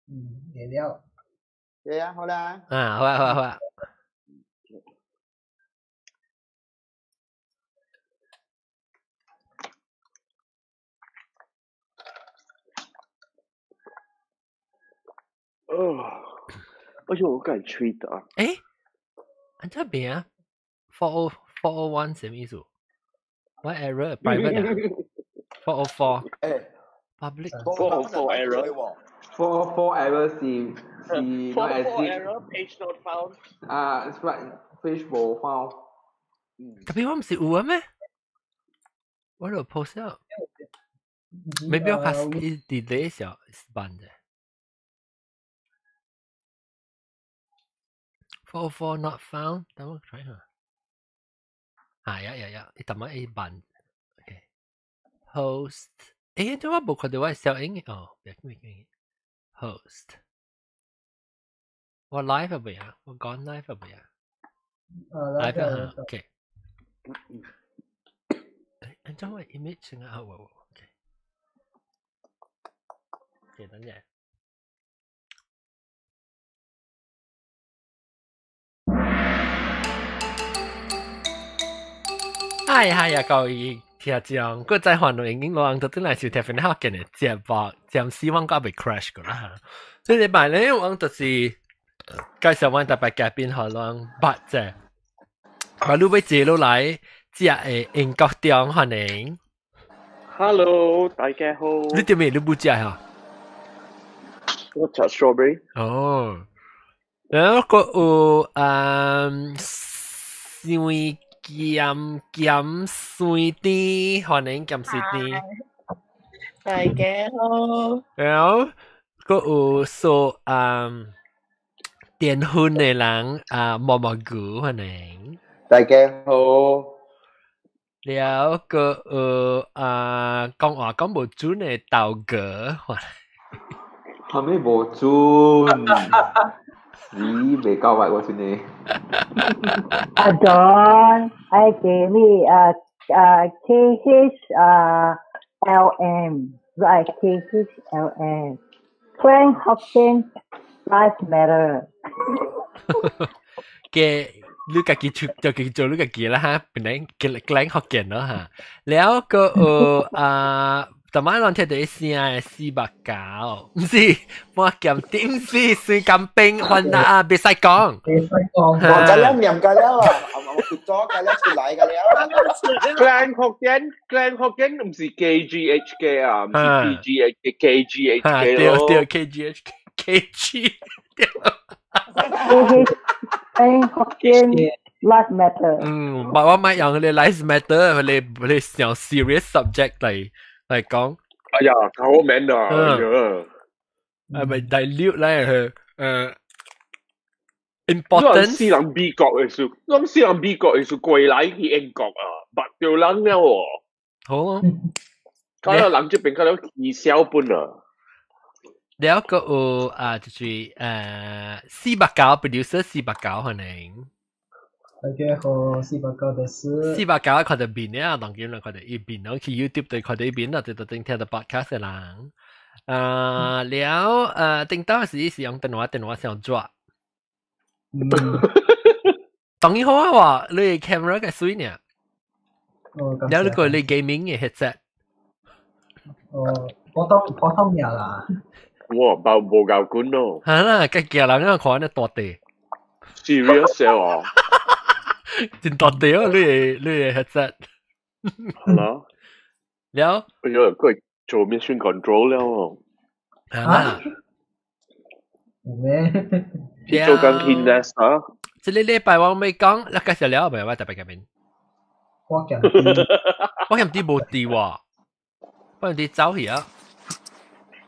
嗯，會了。對啊，好啦。啊，好啊，好啊，好啊。哦，而且我敢吹的啊！誒，按這邊啊， 401什麼意思？What error private 啊？404 誒 public 404 error。 404 error 是是 Four four error page not found。啊，right page 無 found。特別我唔是有啊咩？我就 post 了。Maybe 我較 delay 小版的。404 not found，等我 try 下。啊呀呀呀！你等下一版。OK。Host，誒，點解冇看到我小影？哦，別別別。Host，我 live 啊未啊？我講 live 啊未啊？啊，live 啊，OK。誒，怎我 image 啊？好，OK。等陣。係係啊，各位聽眾，閣再還落已經老人都轉來收聽分享嘅節目，暫時我閣未 crash 過啦。這禮拜咧，我就是介紹阮特別嘉賓，予人捌者，把你欲接落來，食的英國中歡迎。 Hello，大家好。你點咩？你無食哈？我食 strawberry。哦，然後閣有酸鹹鹹酸甜，歡迎鹹酸甜。大家好。然後閣有說電粉的人啊，毛毛菇歡迎。大家好。了閣有啊，講話講無準的豆哥，歡迎。係咪無準？死未夠位我算你。阿 Don，愛給你啊啊 K H 啊 L M，right K H L M，Frank Hopkins Life Matter。嘅你家己出就己做你家己啦哈，本來叫靚學見咯哈。了個啊。逐擺攏聽到聲的489，毋是我鹹點是水甘冰，還啊，袂使講。袂使講。我緊了念緊了啊，我結咗緊了出來緊了。 Glen Hokkien Glen Hokkien 毋是 KGHK 啊，毋是 PGHK KGHK 咯。對對 KGHK KG 對。 Glen Hokkien Life Matter。嗯，我莫用彼个 Life Matter，彼个上 serious subject 來。嚟講，哎呀，好名啊！哎呀，係咪 dilute 咧？佢important。私人美國嘅事，咱私人美國嘅事過來去英國啊，捌著人了喎。好啊，搞到人這邊搞到起小本啊。了個有啊，就是489 producer 489可能。大家好，489です。 489看到面啊，當今人看到伊面，我去 YouTube 對看到伊面啦，就就頂聽到 podcast 的人。啊，了頂當時是用電話電話上抓。當然好啊，話你 camera 嘅水呢？哦，了你個你 gaming 嘅 headset。哦，普通普通嘢啦。哇，包無夠管咯。嚇啦，個叫人啊看那大地。 Serious 哦。真大地哦，你的 headset。係咯。了。哎呦，佢做 mission control 了哦。啊。有咩？做緊 Kinest 啊。這個禮拜我未講，你介紹了未？我特別嘉賓。我鹹啲，我鹹啲無佇喎，我鹹啲走去啊。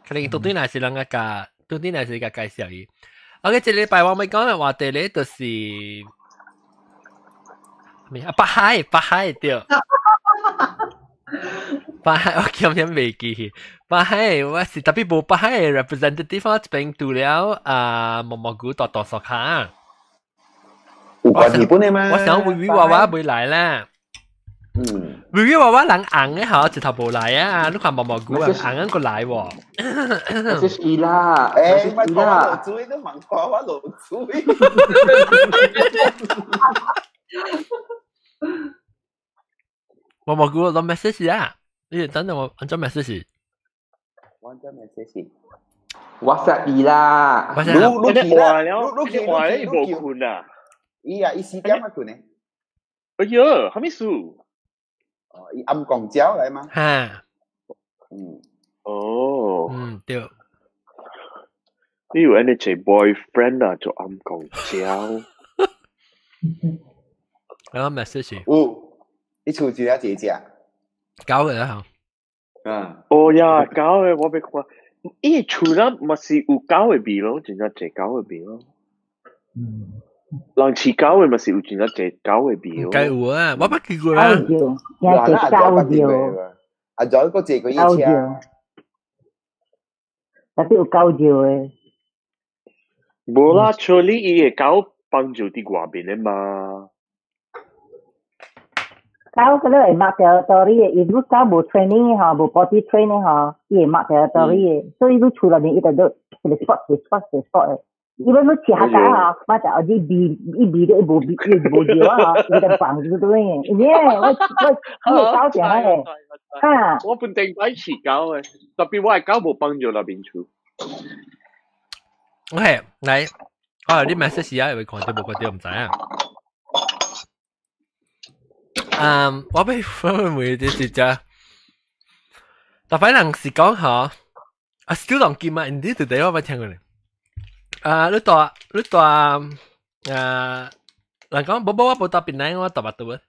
可能到底乃是人家教，到底乃是個介紹伊。OK，這禮拜我未講的話題咧，就是咩啊？北海，北海對。北海我今天未記去。北海我是特別無北海 representative 我這邊除了啊毛毛菇大大索卡。有關係本的嗎？我想維維娃娃未來啦。嗯。如果話我人硬嘅嚇，直頭無來啊！你看毛毛菇啊，硬硬個來喎。是伊啦，誒，咪講我落水都問我落水。毛毛菇我 message 啊！你等等我，按照 message。我按照 message。 WhatsApp 伊啦。你你話了，你話你無困啊？伊啊，伊四點啊困呢。哎呀，啥物事？哦，伊暗公交來嘛？哈。嗯。哦。嗯，對。你有按呢一 boyfriend 啊，做暗公交。我 message。有，你厝一個姐姐。搞嘅啦。嗯。哦呀，搞嘅我欲看。伊厝啦嘛是有狗的味咯，真正濟狗的味咯。嗯。人飼狗的嘛是有真正濟狗的味咯。梗有啊，我捌見過啦。狗叫，有隻狗叫。阿仔個借過一車。特別有狗叫的。無啦，處理伊的狗幫助佇外面的嘛。狗嗰啲會抹 territory 的，伊如狗無 training 的吼，無 body training 吼，伊會抹 territory 的，所以你厝內面伊就都一個 spot 一個 spot 一個 spot 的。伊要你食下狗吼，抹就後日味，伊味都伊無味，伊無尿啊吼，伊就放住對的。耶，我我伊個狗就安尼，哈。我本定擺飼狗的，特別我的狗無幫助內面厝。 OK，嚟，我有啲 message 啊，會看到無看到唔知啊。嗯，我俾我問啲是只，但反正是講嚇，啊小人見嘛，唔知到底我捌聽過咧。啊，你大你大啊，人講無無我無搭檳榔，我搭巴肚啊。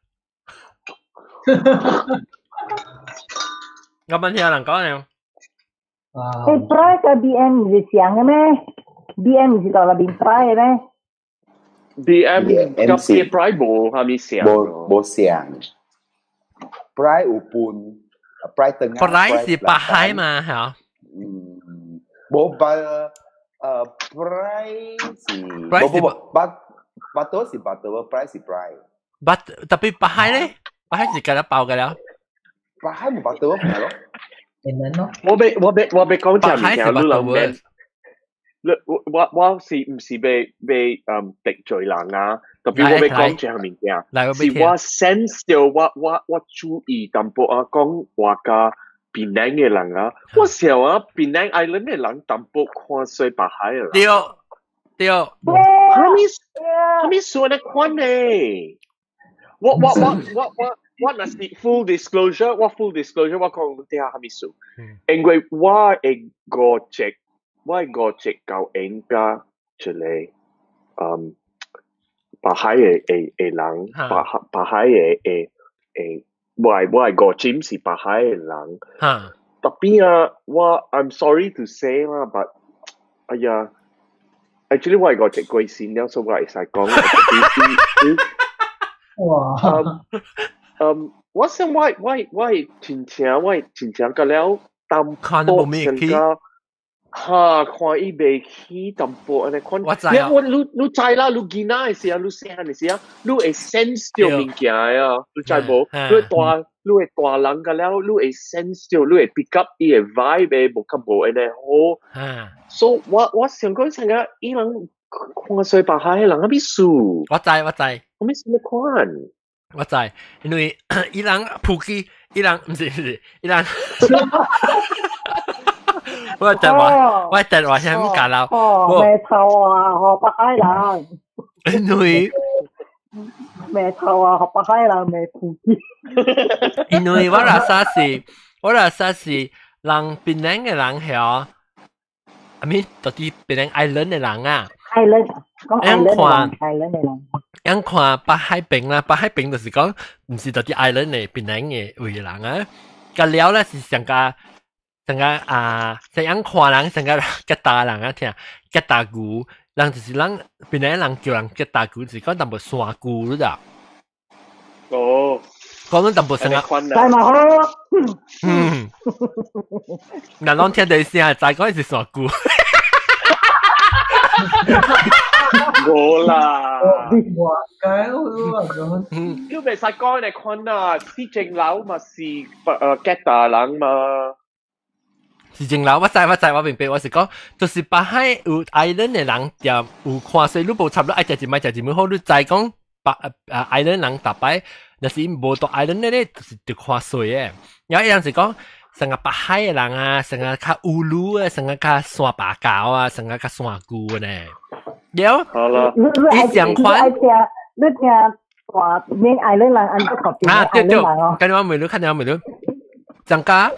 我問聽人講咧。誒，Price 個 BM 唔是上嘅咩？BM 唔是到那邊 Price 嘅咩？BM 甲 Price 無蝦米上。無無上。Price 有半，Price 等啊。Price 是白海嘛，嚇？嗯，無白，Price 是。無無無，白白多是白多，Price 是 Price。白特別白海咧，白海是計得爆嘅了。白海無白多咪咯。我欲我欲我欲講隻物件，你人免。你我我我是毋是欲欲得罪人啊？特別我欲講這項物件，是我 sense 到我我我注意淡薄啊，講話佮檳榔的人啊，我想啊，檳榔 island 的人淡薄看衰白海的人。對對。蝦米蝦米說按呢款呢？我我我我我我若是 full disclosure，我 full disclosure，我講你聽蝦米事？因為我的五隻。我五隻狗應該一個白海的的的人，白白海的的的，我我的五針是白海的人。特別啊，我 I'm sorry to say 啦，but 哎呀，actually 我係五隻過身了，所以我會使講。哇！我想我我我親情我親情個了淡薄成個。哈，看伊袂起淡薄按呢款。我知啊。我你你知啦，你囡仔的時啊，你細漢的時啊，你會 sense 到物件啊，你知無？你大你會大人個了，你會 sense 到，你會 pick up 伊的 vibe 的，無較無按呢好。所以我我想講成個伊人看衰白海的人啥物事？我知我知。啥物啥物款？我知，因為伊人普及，伊人毋是毋是，伊人。我電話，我電話先唔夾啦。哦，咩頭啊？學白海人。因為咩頭啊？學白海人咩普及。因為我那啥是，我那啥是人檳榔的人曉，阿咪到底檳榔 island 的人啊。 island，講 island 的人。樣看北海邊啦，北海邊就是講，毋是到底 island 的檳榔的位人啊。個了咧是上加。成個啊，成樣看人，成個吉打人啊，聽吉打牛，人就是人檳榔人叫人吉打牛，就是講淡薄山牛，你知？哦，講緊淡薄成個。大馬好。嗯。嗱，攏聽到聲，知講是山牛。無啦。我解我話講。你袂使講你看啊，四正樓嘛是吉打人嘛。是正樓，我知我知我明白，我是講，就是北海有 island 的人，就有看說你無插你愛食一擺食一擺好，你知講北啊 island 人逐擺，若是無到 island 咧，就是就看衰的。有一樣是講，成個北海的人啊，成個較烏魯啊，成個較山芭狗啊，成個較山龜呢。有，好啦，伊上款。你聽話免 island 人按怎看啊，對對，跟你講問你，看你講問你，增加。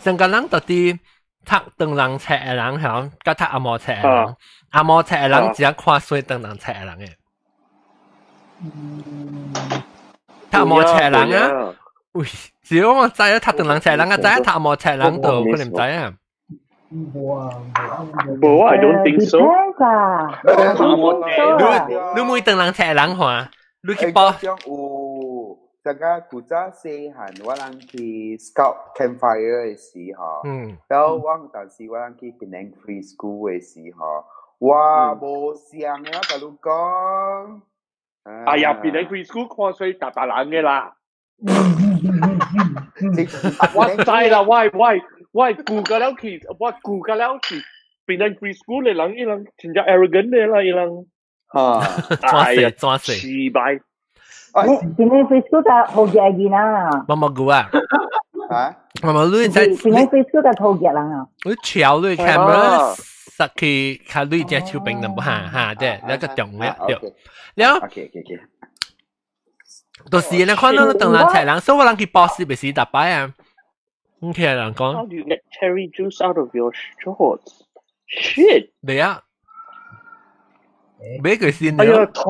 成個人到底讀唐人冊的人吼，佮讀紅毛冊的人，紅毛冊的人只看衰唐人冊的人的。讀紅毛冊的人啊，喂，只要我知啊，讀唐人冊的人啊，知啊，讀紅毛冊的人就可能毋知啊。無啊，無啊，I don't think so。你你每唐人冊的人看，你去報。大家古早細漢，我人去 Scout campfire 的時候，然後我當時我人去檳城 free school 的時候，哇，無相啊，甲你講。哎呀，檳城 free school 看衰大大人的啦。我知啦，我我我顧個了去，我顧個了去，檳城 free school 的人，伊人真正 arrogant 的啦，伊人。哈，裝死裝死。失敗。檳城 free school 就好嘅囡仔。冇冇估啊？啊？冇冇你在？檳城 free school 就好嘅人啊。你敲你 camera 實去看你隻手柄能不哈哈對，那個重咧對。了。 OK OK OK。就是你看到唐人冊人，所以我人去報時袂是逐擺啊。你聽人講。 How do you get cherry juice out of your shorts? Shit！對啊。買個先。哎呀，台。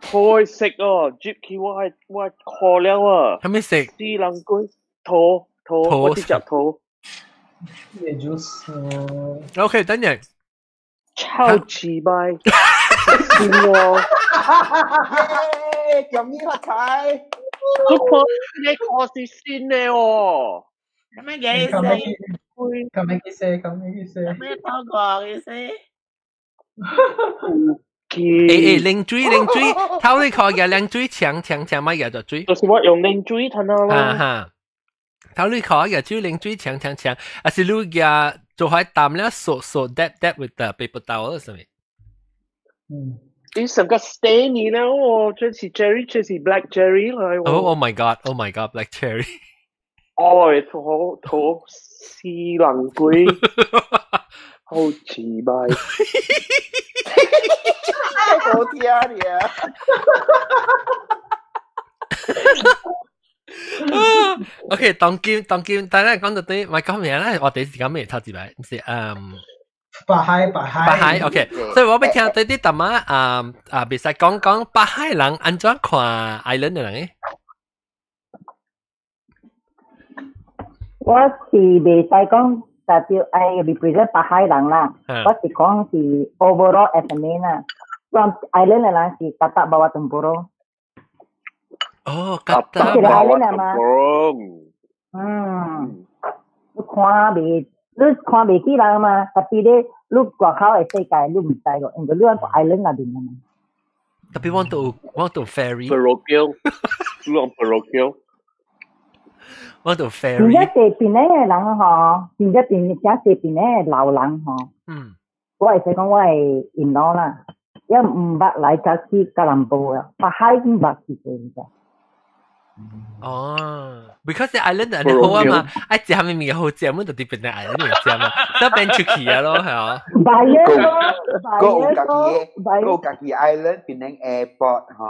台食哦，接起我係我渴了啊！係咪食？死人鬼，肚肚我直接肚。咩 juice ？OK，等陣。超級歹，死我！恭喜發財！我看你看是新的哦。咁咩意思？咁咩意思？咁咩意思？咩透過意思？誒誒，冷水冷水，頭你看嘅冷水搶搶搶，乜嘢就水？就是我用冷水睇下咯。哈哈，頭你看嘅水冷水搶搶搶，還是你嘅做開淡了，掃掃 dab dab with the paper towel 什麼？嗯。你成個 stain 你了哦，這是 cherry，這是 black cherry 來。哦，Oh my God，Oh my God，black cherry。哦，土土死人鬼，好奇怪。好聽咧。 OK，當今當今，大家講到對，咪講咩咧？我第一時間未頭一擺，唔是嗯。北海，北海，北海，OK。所以我欲聽對啲大媽啊啊，袂使講講北海人按怎看 island 的人誒？我是袂使講代表愛 represent 北海人啦，我是講是 overall as a man 啦。From island 的人是katak bawah tempurung。哦，katak bawah tempurung。嗯，你看袂，你看袂起人嘛？特別咧，你外口的世界你毋知咯，因為你喺 island 內面嘛。特別want to ferry。 Parochial，你講 parochial。我到 ferry。真正濟檳城的人吼，真正檳真濟檳城的老人吼。嗯。我會使講我的因老啦，也毋捌來過去吉隆坡啊，北海毋捌去過爾。哦，because island 人好啊嘛，愛食啥物物好食，阮就佇檳城 island 食嘛，都變出去啊咯，係啊。白嘢咯，有家己的，有家己 island 檳城 airport 吼。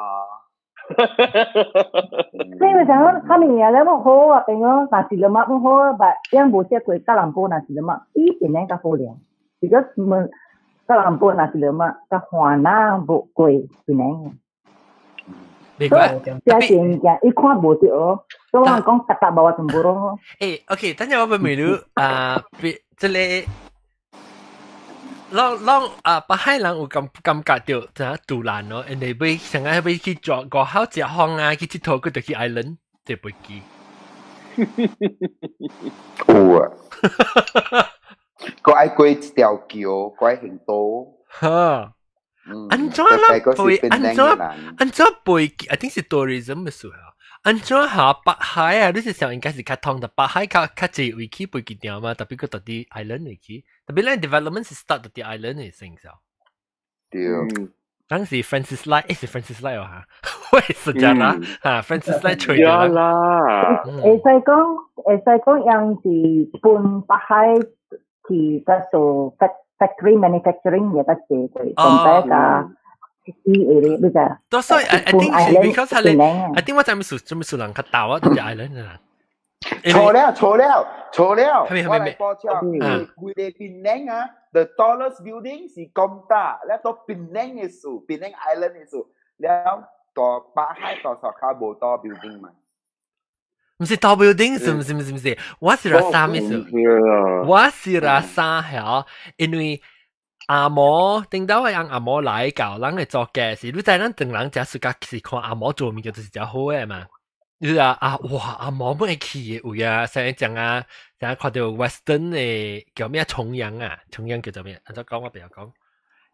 所以我想講，他們嘢咧好啊，變講若是了嘛不好啊，但樣無食過吉隆坡若是了嘛，比檳城較好咧。如果問吉隆坡若是了嘛，較煩惱無過檳城。明白。這件物件伊看無著，所以我講達達無我全部咯。誒，OK，等陣我問你啊，別這個。攏攏啊，北海人有感感覺到怎樣獨蘭咯？人哋欲想愛欲去做外口食風啊，去𨑨迌，佢就去 island 坐飛機。有啊，閣愛過一條橋，閣愛行渡。哈，按怎啦背？按怎按怎背？I think 是 tourism 嘅事啊。按怎下北海啊？你是想應該是較通的，北海較較濟位去背機場嘛？特別個到啲 island 位去，特別咱 development 是 start 到啲 island 嘅先時。對。當時 Francis Lai，是 Francis Lai 哦嚇，喂，實在啦嚇，Francis Lai 吹嘅啦。會使講，樣是搬北海去得做 factory manufacturing 也得濟對，同大家。啲你知。多所以 I think 是 because 係你，I think 我知咪數做咩數人較大啊，就是 island 啊。錯了錯了錯了，我來補充，規個檳城啊，the tallest building 是 Komtar，了到檳城的數，檳城 island 的數，了到北海大廈較無多 building 嘛。毋是大 building，是毋是毋是毋是，我是話啥意思？我是話啥嚇？因為阿摩頂到個人阿摩來教人會做家事，你知咱唐人食暑假是看阿摩做物件就是誠好嘅嘛。你話啊，哇，阿摩本會去嘅位啊，成日講啊，成日看到 Western 嘅叫咩重陽啊，重陽叫做咩？按怎講我不要講，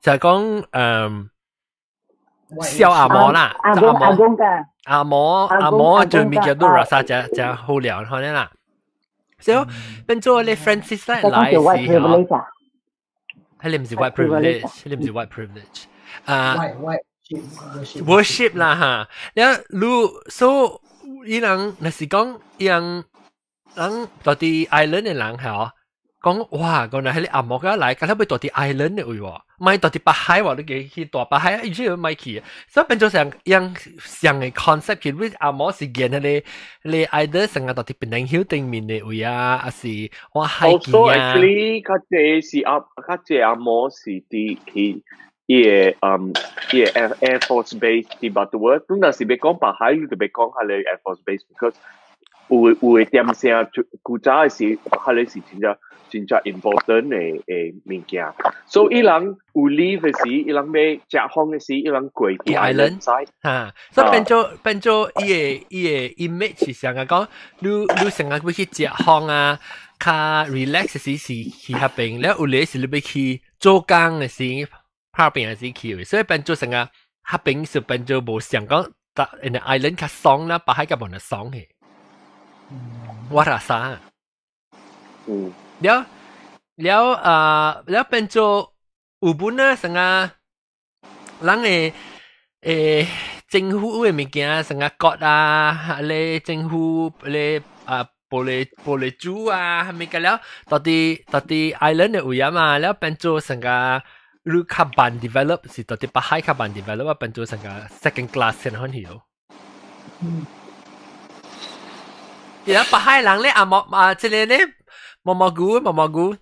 就係講笑阿摩啦，阿公阿公㗎，阿摩阿摩做物件都垃圾誠誠好料，可能啦。所以變做你 Francis 來來時候。彼個毋是 white privilege，彼個毋是 white privilege。啊，white worship 啦嚇，了你所以伊人若是講伊人人到佇 island 的人嚇，講哇，原來彼個阿摩仔來，敢若欲住佇 island 的位喎，莫住佇北海喎，你記去大北海，伊就莫去，所以變做上樣上的 concept 去，你阿摩是見彼個你 either 成日住佇檳城曉頂面的位啊，抑是我海邊啊。 Also actually 較濟是阿較濟阿摩是佇去伊個伊個 Air Force Base 佇 Butterworth，你若是欲講北海，你就欲講彼個 Air Force Base，because 有有的點聲，古早的時，彼個是真正真正 important 的的物件。所以伊人有 leave 的時，伊人欲食風的時，伊人過去 island side。嚇，所以變做伊個 image 是上個講，你成日欲去食風啊，較 relax 時是去彼邊，了有咧是你欲去做工的時，拍拼的時去，所以變做成個彼邊是變做無想講，因為 island 較爽啦，北海較無那爽去。我話啥？了了啊，了變做有本啊，成個人的政府的物件，成個國啊，咧政府咧啊玻璃玻璃珠啊，係咪個了？到底 island 的位啊嘛，了變做成個你較慢 develop 是到底北海較慢 develop 啊，變做成個 second class 先可以哦。而家北海人咧，阿毛啊，這個咧毛毛菇毛毛菇，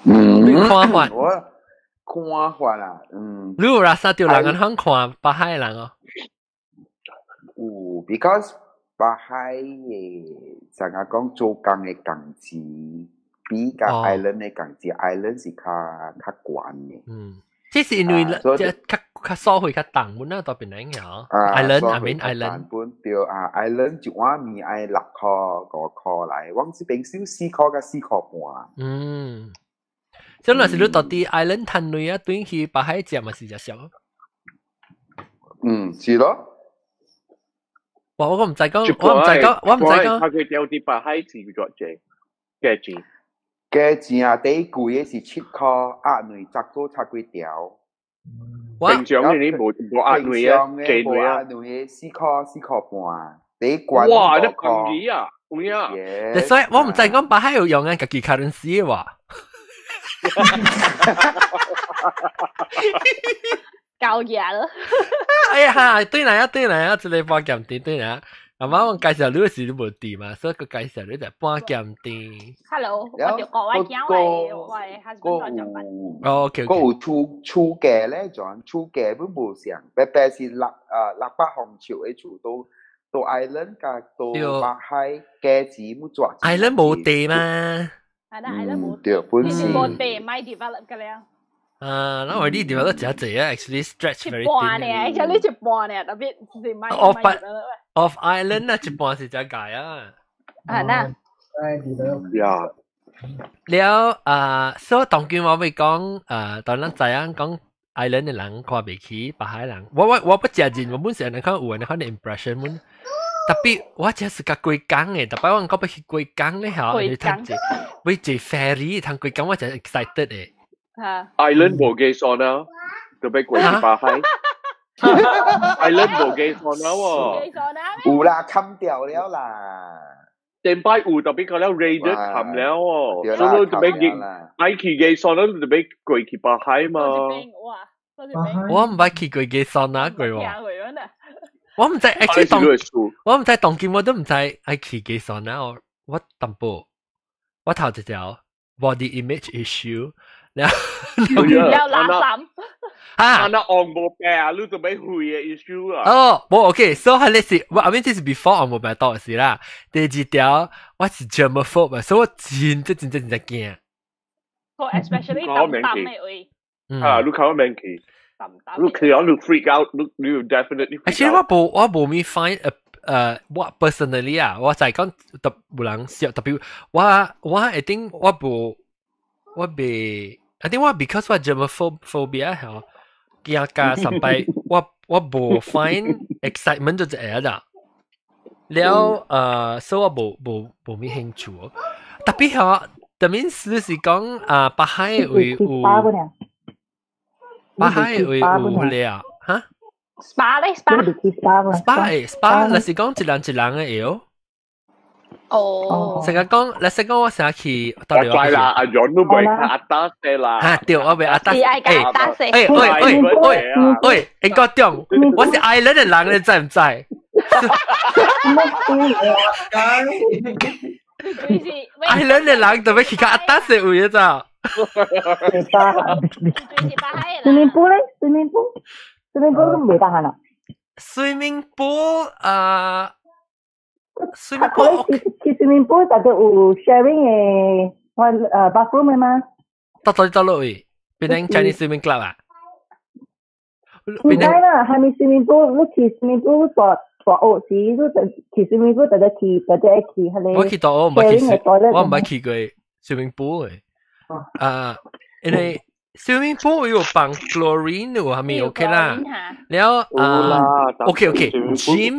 你看法？我看法啦，嗯。你有拉薩掉人肯看北海人哦？有，because 北海的，成日講做工的工資比較 island 的工資，island 是較較懸的。嗯，這是因為這較較所費較重，本啊特別難嘅。Island I mean island。本對啊，island 一碗麵愛6箍5箍來，阮這邊收4箍佮4箍半。嗯，所以若是你到佇 island 趁鐳啊，轉去北海食嘛是誠俗。嗯，是咯。哇！我毋知講，我毋知講，我毋知講。佢佢掉佇北海是幾多錢？幾錢？價錢啊，第貴的是7箍，鴨卵十個差幾條。平常的你無無鴨卵啊，雞卵啊，鴨卵4箍4箍半，第貴。哇！你咁貴啊，有影？所以我毋知講北海有用緊家己 currency 喎。夠嘢咯！哎呀，對來啊，對來啊，這個半鹹甜對來啊。阿媽我介紹你時你無佇嘛，所以佢介紹你就半鹹甜。 Hello，我就國外驚我我 husband 做哦，OK。閣有厝厝價咧，轉厝價本無相，白白是六啊六百紅樹的厝都到 island 佮到北海價錢冇轉。 island 無地嘛？係啦，island 無對，本是無地，咪 develop 㗎了。啊，那我啲 develop 真濟啊，actually stretch very 一半呢，actually 一半呢，特別是咪 off off island 啊，一半是真解啊。啊，那。呀。了啊，所以當今我會講啊，當咱知影講， island 嘅人看袂起北海人。我不食人，我本身人看有人看 impression 本。特別我這是個過江嘅，特別我講要去過江咧嚇，你通坐，要坐 ferry 通過江，我就 excited 嘅。嚇！Island 無機線啊，特別過去北海。Island 無機線啊喎。有啦，冚掉了啦。前擺有特別個了 raided 冚了喎，所以特別嘅愛去機線啊，特別過去北海嘛。我毋捌去過機線啊，過喎。我毋知，actually 當我毋知當今我都毋知愛去幾線啊！我淡薄，我頭一條 body image issue，然後有垃圾啊！那紅毛病啊，你做咩會嘅 issue 啊？哦，無 OK，所以係你是我 I mean 這是 before 紅毛病到時啦。第二條我是 germaphobe，所以我真真真真真驚。我 especially 淡淡嘅位。啊，你靠免去。你可能你 freak out，你 definitely。 Actually 我無咪 find 我 personally 啊，我就係講特無人笑，特別我 I think 我無我未，I think 我 because 我 germophobia 嚇，驚加上擺我無 find excitement 就係啦。了所以我無咩興趣。特別嚇，特別是是講啊，北海會有。北海會有咧啊？嚇？SPA 咧 SPA SPA SPA，若是講一人一人嘅會。哦。成日講，若是講我成日去，到底我啦，阿 John 都袂阿達西啦。嚇對，我袂阿達。阿達西。欸喂喂喂喂，應該中，我是 island 嘅人，你知唔知？island 嘅人特別去較阿達西位咋？ swimming pool 咧，swimming pool，swimming pool 都未得閒啦。 swimming pool 啊，swimming pool 去 swimming pool 就有 sharing 嘅我bathroom 嘅嘛。到到到落去，變成 Chinese swimming club 啊？唔知啦，係咪 swimming pool？你去 swimming pool 大大學時，你就去 swimming pool 就去就去迄個。我去大學唔捌去，我唔捌去過 swimming pool 嘅。啊，因為 swimming pool 有放 chlorine 有係咪 OK 啦？然後啊，OK OK gym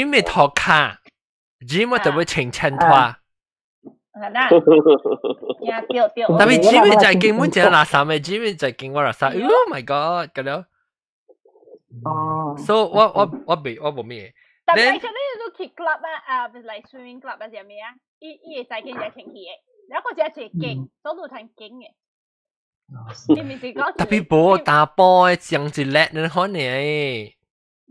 嘅塗跤，gym 我特別穿襯拖。係啦，對對。特別 gym 就係根本就係垃圾嘅，gym 就係經我垃圾。Oh my god！咁樣。哦。所以我未我無咩。特別係你都去 club 啊，啊，嚟 swimming club 啊，係咩啊？伊伊會使去只清氣嘅。然後個只一間，所以通間嘅。你唔是講特別無大波嘅上一叻，你看你。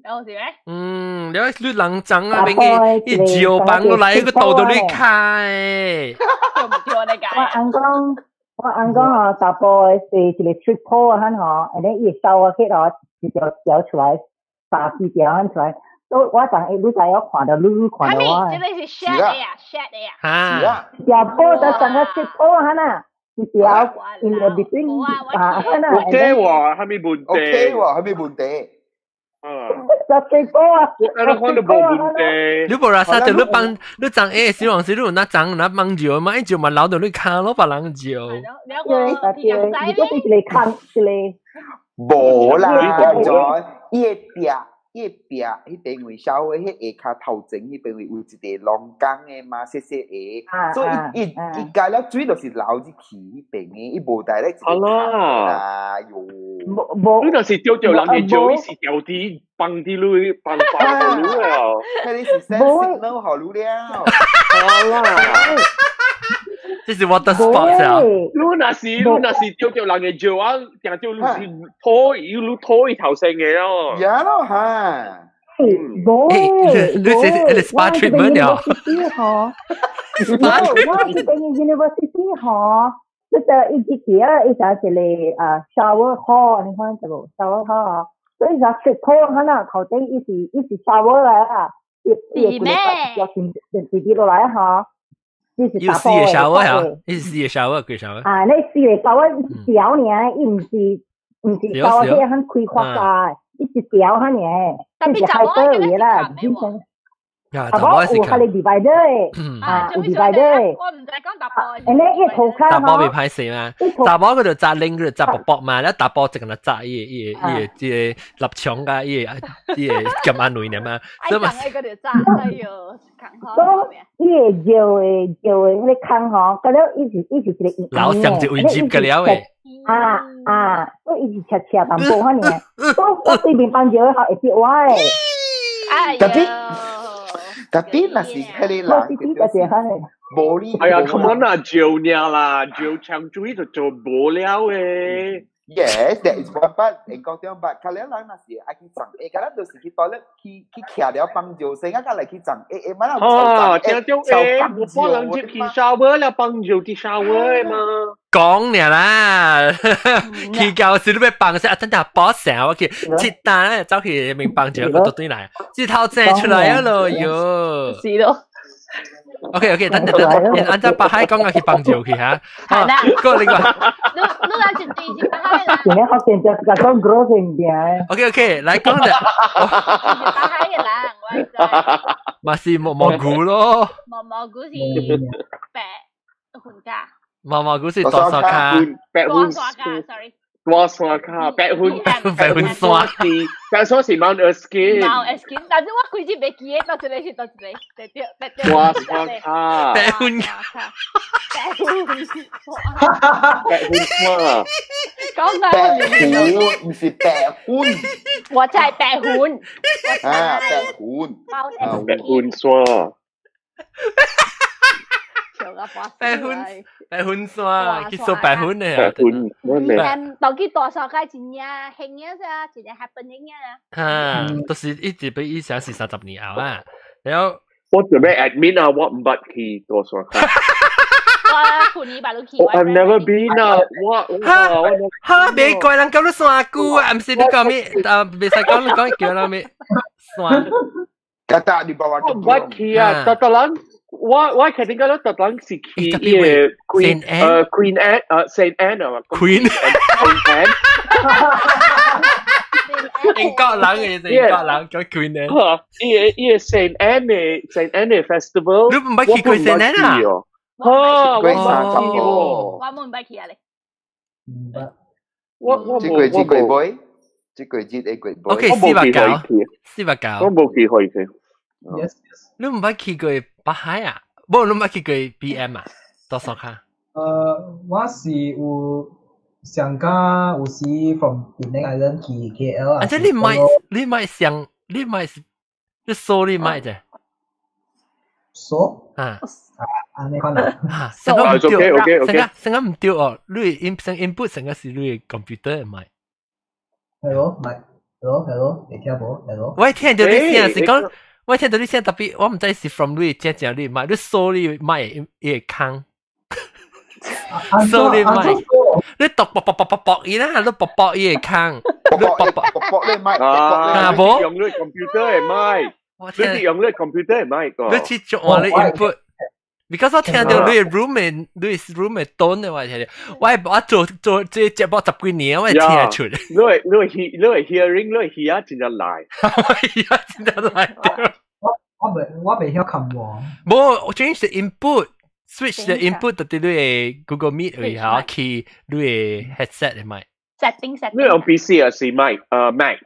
有是咩？嗯，你你人髒啊，邊個一招放落來，個肚都你開。對唔對啊？你講。我按講哦，大波的是一個 trip pole 啊，吼，然後伊收啊去哦，一條條出來，三四條按出來。都我當一路在我看到你，看到我。這個是 shed 的呀，shed 的呀。嚇！條波就成個 trip pole 哈呐，一條 in the between 啊哈呐。 OK 喎，係咪問題？OK 喎，係咪問題？嗯。就 trip pole 啊！我看到無問題。你無啦，啥就你幫你長 A 小黃時，你有那長那幫招嘛？一招嘛留到你跤咯，別人招。對，對，如果是一個空一個。無啦，就伊個壁。伊壁彼邊位稍微彼下跤頭前彼邊位有一個龍崗的嘛，細細個，所以伊伊加了水就是流入去彼邊的，伊無帶咧一個啦，喲。無無。你若是釣著人的招，伊是掉佇放佇你放放予你哦。彼個是 send signal 予你了。好啦。這是 water sports 啊！你若是釣著人的招啊，定著你是拖伊，你拖伊頭先的哦。呀咯哈。無，你是你 spa treatment 了。 spa treatment。我這邊 university 吼，這個一直去啊，伊就一個啊 shower hall，你看這個 shower hall，所以就食湯可能頭頂伊是伊是 shower 來啊，伊伊會條線直直落來哈。要四個 shower 啊？你是四個 shower 幾 shower？啊，你四個 shower 一條爾，伊毋是 shower 迄很開發啊，伊一條爾，特別係多嘢啦，啊，查某有佢哋 divider 嘅，啊，有 divider 嘅。我唔知講查埔。誒，你伊塗跤查埔未歹勢嘛？查某佢就紮拎，佢就紮薄薄嘛，咧查埔就咁樣紮伊個伊個伊個這個立場甲伊個伊個鹹安類爾嘛。所以嘛，佢就紮，哎喲，所以伊個尿的尿的彼个空吼，佮了伊是伊是一个老上一位接個了的。啊啊，所以伊是斜斜淡薄遐爾，所以我對面放尿的吼會跌我的。哎喲。特別若是彼個人，無你。哎呀，come on 啊，照爾啦，照長水就做無了的。 Yes, that is one part。英國中捌，較了人若是愛去送，下，較咱就是去 toilet 去去徛了放尿，先啊，較來去送，下下嘛，哦，聽到下，我幫人接去 shower 了，放尿佇 shower 嘛。講爾啦，去到時你欲放聲，啊，等下報聲我去，切單咧走去面放尿，佢就對來，這頭正出來啊咯喲。是咯。 OK OK，等等等，按照北海講啊去放尿去嚇。係啦。個另外。你你來一對是北海啦。今日學見就就講 gross 物件。 OK OK，來講者。是北海嘅人，我知。嘛是毛毛菇咯。毛毛菇是白雲卡。毛毛菇是大沙卡。白雲大沙卡，sorry。大山卡，白雲白雲山是白山是 Mount Erskine。 Mount Erskine，但是我規日袂記得，佗一個是佗一個，對對對對。大山卡，白雲白雲白雲山。講白雲，毋是白雲。我知白雲。啊，白雲。白雲山。白雲白雲山，去掃白雲的。白雲，我明。到去大掃街真正興啊，啥，一個 happening 啊。哈，都是一直比以前是30年後啊。然後我準備 admit 啊，我毋捌去大沙跤。我舊年捌去。 I've never been 啊，我哈哈，美國人講你山菇啊，毋是你講咩？啊，袂使講你講叫人咩山。 Kata di bawah 我毋捌去啊，特特人。我我確定講特登是去伊個 Queen Queen Anne Saint Anne 啊 Queen Saint Anne 英國人嘅英國人叫 Queen Anne。伊個伊個 Saint Anne 嘅 Saint Anne 嘅 festival，你毋捌去過 Saint Anne 啊？哦，我冇去喎。我冇毋捌去啊咧。毋捌。我我這個這個杯，這個節的個杯。 OK，490，490。我冇去過去。 Yes yes。你毋捌去過北海啊？無，你毋捌去過 BM 啊？大沙跤。我是有上加有時 from Penang Island 去 KL 啊。啊，這你買你買上你買你掃你買啫？掃啊啊，按呢款啊。成個毋對， OK 成個成個毋對哦。你 in 成 input 成個是你 computer 買。 Hello，咪 Hello Hello，會聽無？Hello。我聽到你聲是講。我聽到你聲特別，我毋知是 from 你正正你買，你掃你買伊個空，掃你買，你讀卜卜卜卜卜伊啦，你卜卜伊個空，你卜卜卜卜你買，啊，無用你 computer 的麥，你用你 computer 的麥個，你去做你 input。because 我聽到你 room 的你 room 的 tone 的話聽到，我我做做這節目十幾年，我會聽得出。你會 hearing，你會耳真正來，耳真正來。我我袂曉撳喎。無，我 change the input，switch the input 到佇你的 Google Meet 位下去你的 headset 的麥。 setting setting。你用 PC 還是 Mac？Mac。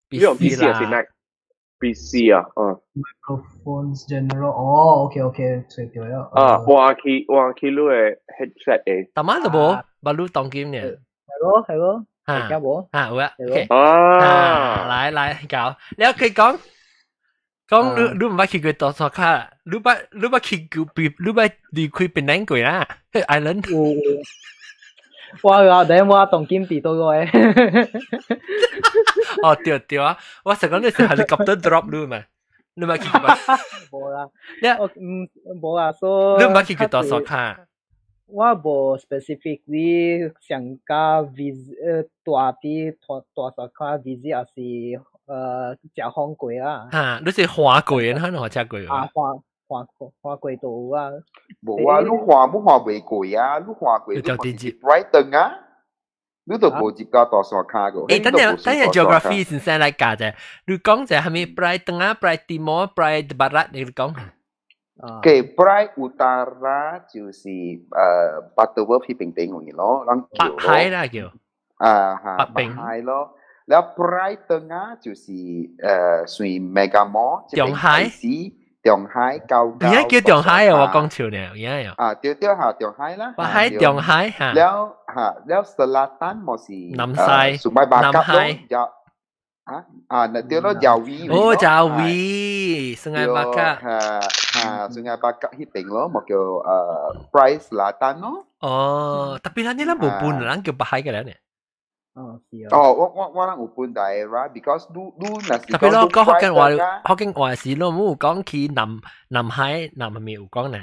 你用 PC 還是 Mac？PC 啊，嗯。 Microphones general，哦，OK OK，揣著了。啊，換去換去你的 headset 的。大媽都無，捌你當今呢？係咯係咯，聽無？啊有啊，OK。啊，來來搞，你可以講。講你你毋捌去過大沙跤，你捌你捌去過，你捌離開檳城過啦？Island。我啊，等我當今佇佗個？哦對對啊，我實講你是 helicopter drop 你嘛？你捌去過？無啦，我毋無啦，所你毋捌去過大沙跤？我無 specifically 想甲 visit 大佇大大沙跤 visit 抑是食風過啊。哈，你是滑過，你可能滑車過。啊，滑滑滑過都有啊。無啊，你滑無滑袂過啊？你滑過你就電接 Brighton 啊？你都無入到大山跤個。欸，等陣等陣 geography 先生來教啫。你講者係咪 Perai Tengah、Perai Timur、Perai Barat？你講。嘅 Perai Utara 就是Butterworth 彼邊邊嘅咯，咱北海啦叫。啊哈，北海咯。了 Perai Tengah 就是算 Mega Mall。中海。中海高高。而家叫中海啊！我講笑呢，而家有。啊，對對嚇，中海啦。北海中海嚇。了嚇，了 Selatan 莫是南西。南海。啊啊，那對咯，Jawi。哦，Jawi，Sungai Bakap。嚇嚇，Sungai Bakap 彼邊咯，莫叫Perai Selatan 咯。哦，tapi 咱你咱無分，咱叫北海嘅咧呢。哦，是啊。哦，我人有分 daerah，because 你若是 tapi 咯，講福建話，福建話是咯，冇講去南海南係咪有講呢？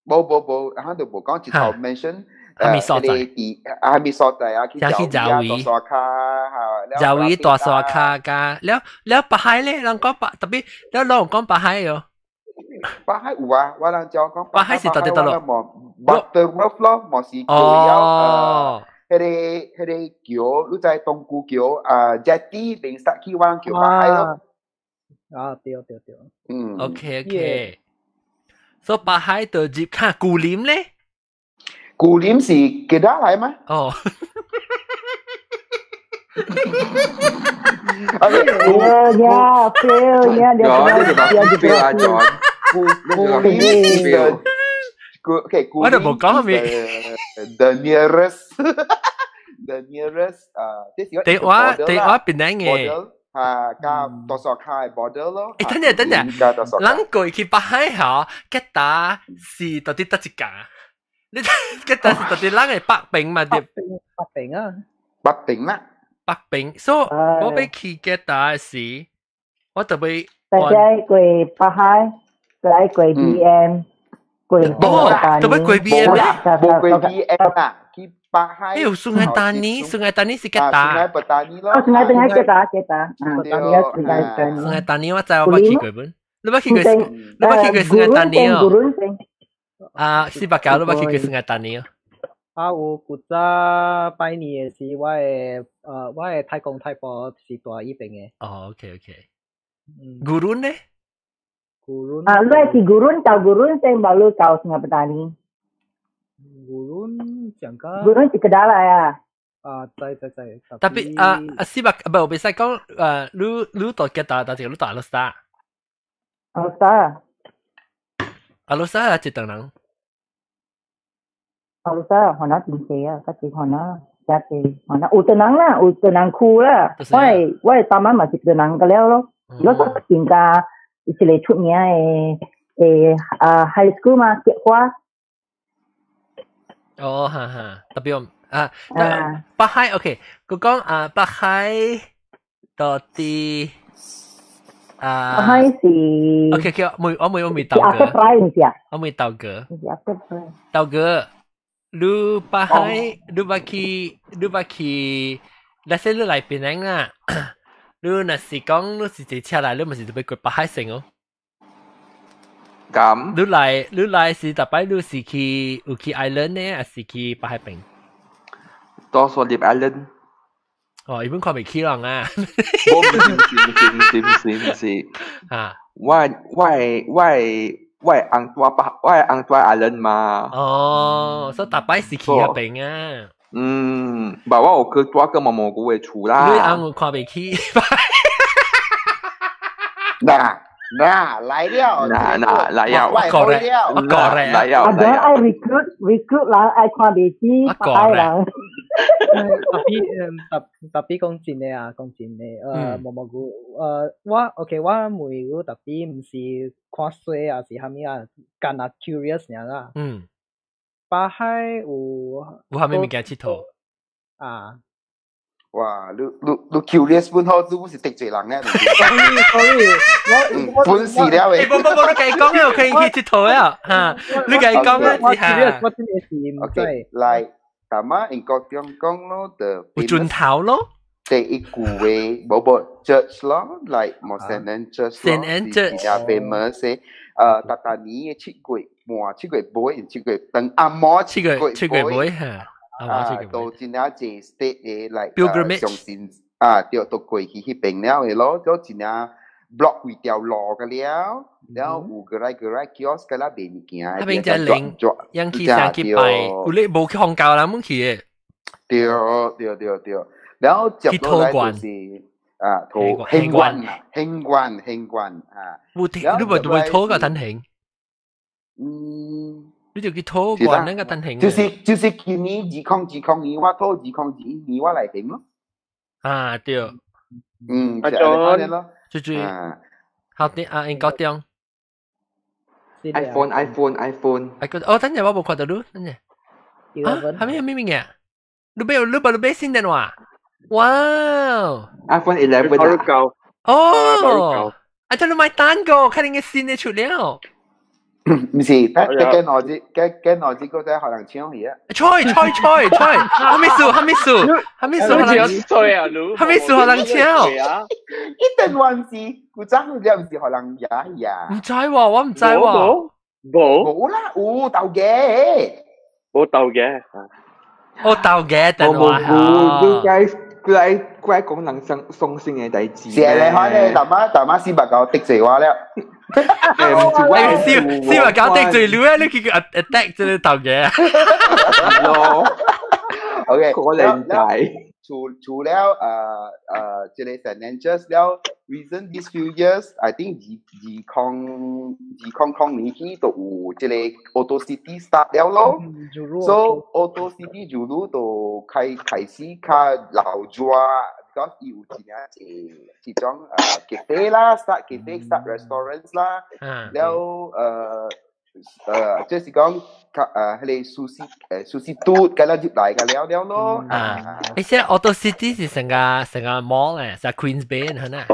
無無無，咱就無講，直頭 mention 蝦米所在？蝦米所在啊？去 Jawi 大沙跤， Jawi 大沙跤加了了北海咧，人講北 tapi 了老人講北海喲。北海有啊，我人就講北海是到底佗落？Butterworth 咯，莫是叫了彼個橋，你知東姑橋啊，jetty 邊 start 去我人叫北海咯。啊，對對對。嗯。 OK OK。所以北海就入看古林咧。古林是吉打來嗎？哦。呀，feel 呀，你你就話 feel 啊，古林是古 OK，古我就無講係咪？The nearest，the nearest 啊，這是地話地話邊兩個？啊，加大沙跤 border 咯。欸，等陣等陣，咱過去北海吼，吉打是到底佗一間？你吉打是到底咱的北邊嘛？對。北邊啊。北邊啦。北邊，所以我欲去吉打的時，我特別。大家過北海，來過 BM，過哦，特別過 BM 啦，無過 BM 啦，去北海。欸，有 Sungai Tani，Sungai Tani 是吉打。 Sungai Petani 咯。哦，Sungai Tengah 吉打吉打，啊， Sungai Sungai Tani 我知我捌去過本，你捌去過？你捌去過 Sungai Tani 哦？啊，四百九你捌去過 Sungai Tani 哦？啊，有古早拜年的時，我的太公太婆是住彼邊的。哦，OK OK。Gurun 呢？ Gurun。啊，你是 Gurun 到 Gurun 先，baru 到 Sungai Petani。 Gurun 講個。 Gurun 是吉打來啊。啊，知知知。 tapi 啊啊，四百唔，我袂使講你到吉打，但是你到 Alor Star。 Alor Star。 Alor Star 係一等人。 Alor Star 可能真濟啊，較濟可能真濟可能有唐人啦，有唐人區啦。我的爸媽嘛是唐人個了咯。如果說更加一個出名的啊 high school 嘛，吉華。哦，哈哈，特別啊，北海 OK，佢講啊，北海到底啊，北海是 OK OK，我未豆哥，我未豆哥，豆哥，你北海，你捌去，你捌去，那些你來檳城啊，你若是講你是坐車來，你毋是就欲過北海先哦。咁，你來是逐擺你是去有去 island 呢，還是去北海邊？多數入 island。哦，伊本看袂起人啊！我毋是毋是毋是毋是毋是，啊！我翁住 island 嘛。哦，所以逐擺是去彼邊啊。嗯，無我有去住過毛毛菇的厝啦。你翁有看袂起？嗱嗱來了，嗱嗱來了，我過來，我過來，來了，啊，愛 recruit recruit 人愛看袂起北海人。 tapi 講真的啊，講真的，毛毛菇，我 OK，我問你 tapi 毋是看衰啊，是啥物啊，干焦 curious 爾啦。北海有有啥物物件𨑨迌？啊。哇！你 curious 本好，你是得罪人咧。 Sorry sorry，我本事了喂。無無無，你家講嘅，我可以去𨑨迌啊。嚇，你家講啊，我 curious，我真的是毋知。來，大媽英國中講咯，就有磚頭咯。第一句話，無無 church 咯，like 莫 Saint Anne Church 咯，Saint Anne Church 比較 famous 的。逐逐年的7月半、7月尾、7月當暗暝7月7月尾嚇。啊，都真正濟 state 的來 pilgrimage 相信啊，對，都過去彼邊了的咯，都真正 block 規條路個了，然後有個來個來 kiosk 個啦賣物件。彼邊只靈，人去上去拜，有你無去宗教人們去的。對對對對，然後接落來就是啊，土興關興關興關啊。無聽，你無無土個等興。嗯。你就去土關那個等興。就是今年2020年，我土2021年我來行咯。啊對。嗯，就係咯。最最，好啲啊，應高中。 iPhone iPhone iPhone。哦，等陣我無看到你，等陣。啊，係咩咩物件？你買你把你買新電話？哇！iPhone 11。哦，啊，這你買單個，看你個新的出了。毋是，得嘅內子，嘅嘅內子嗰隻可能搶去啊！吹吹吹吹，哈密數哈密數哈密數，你吹啊！哈密數可能搶。一定還是古早你唔是可能也呀？唔知喎，我唔知喎。冇冇啦，有鬥嘅，冇鬥嘅，我鬥嘅，但係冇冇，佢來佢來講人相相信嘅代誌。是咧，可能大媽大媽400九得罪我了。唔是我，400九得罪你啊！你去 attack 這個鬥嘅。咯，OK，可能大。除了這個 Saint Andrews 了，recent these few years，I think 2000年起就有這個 Auto City start 了咯。So Auto City 就就開始較老抓，because 伊有真正濟這種cafe 啦，start cafe start restaurants 啦，了就是講彼個壽司嘟，咁啦入來個了了咯。啊，而且 Auto City 是成個 mall 咧，是 Queens Bay 係咪？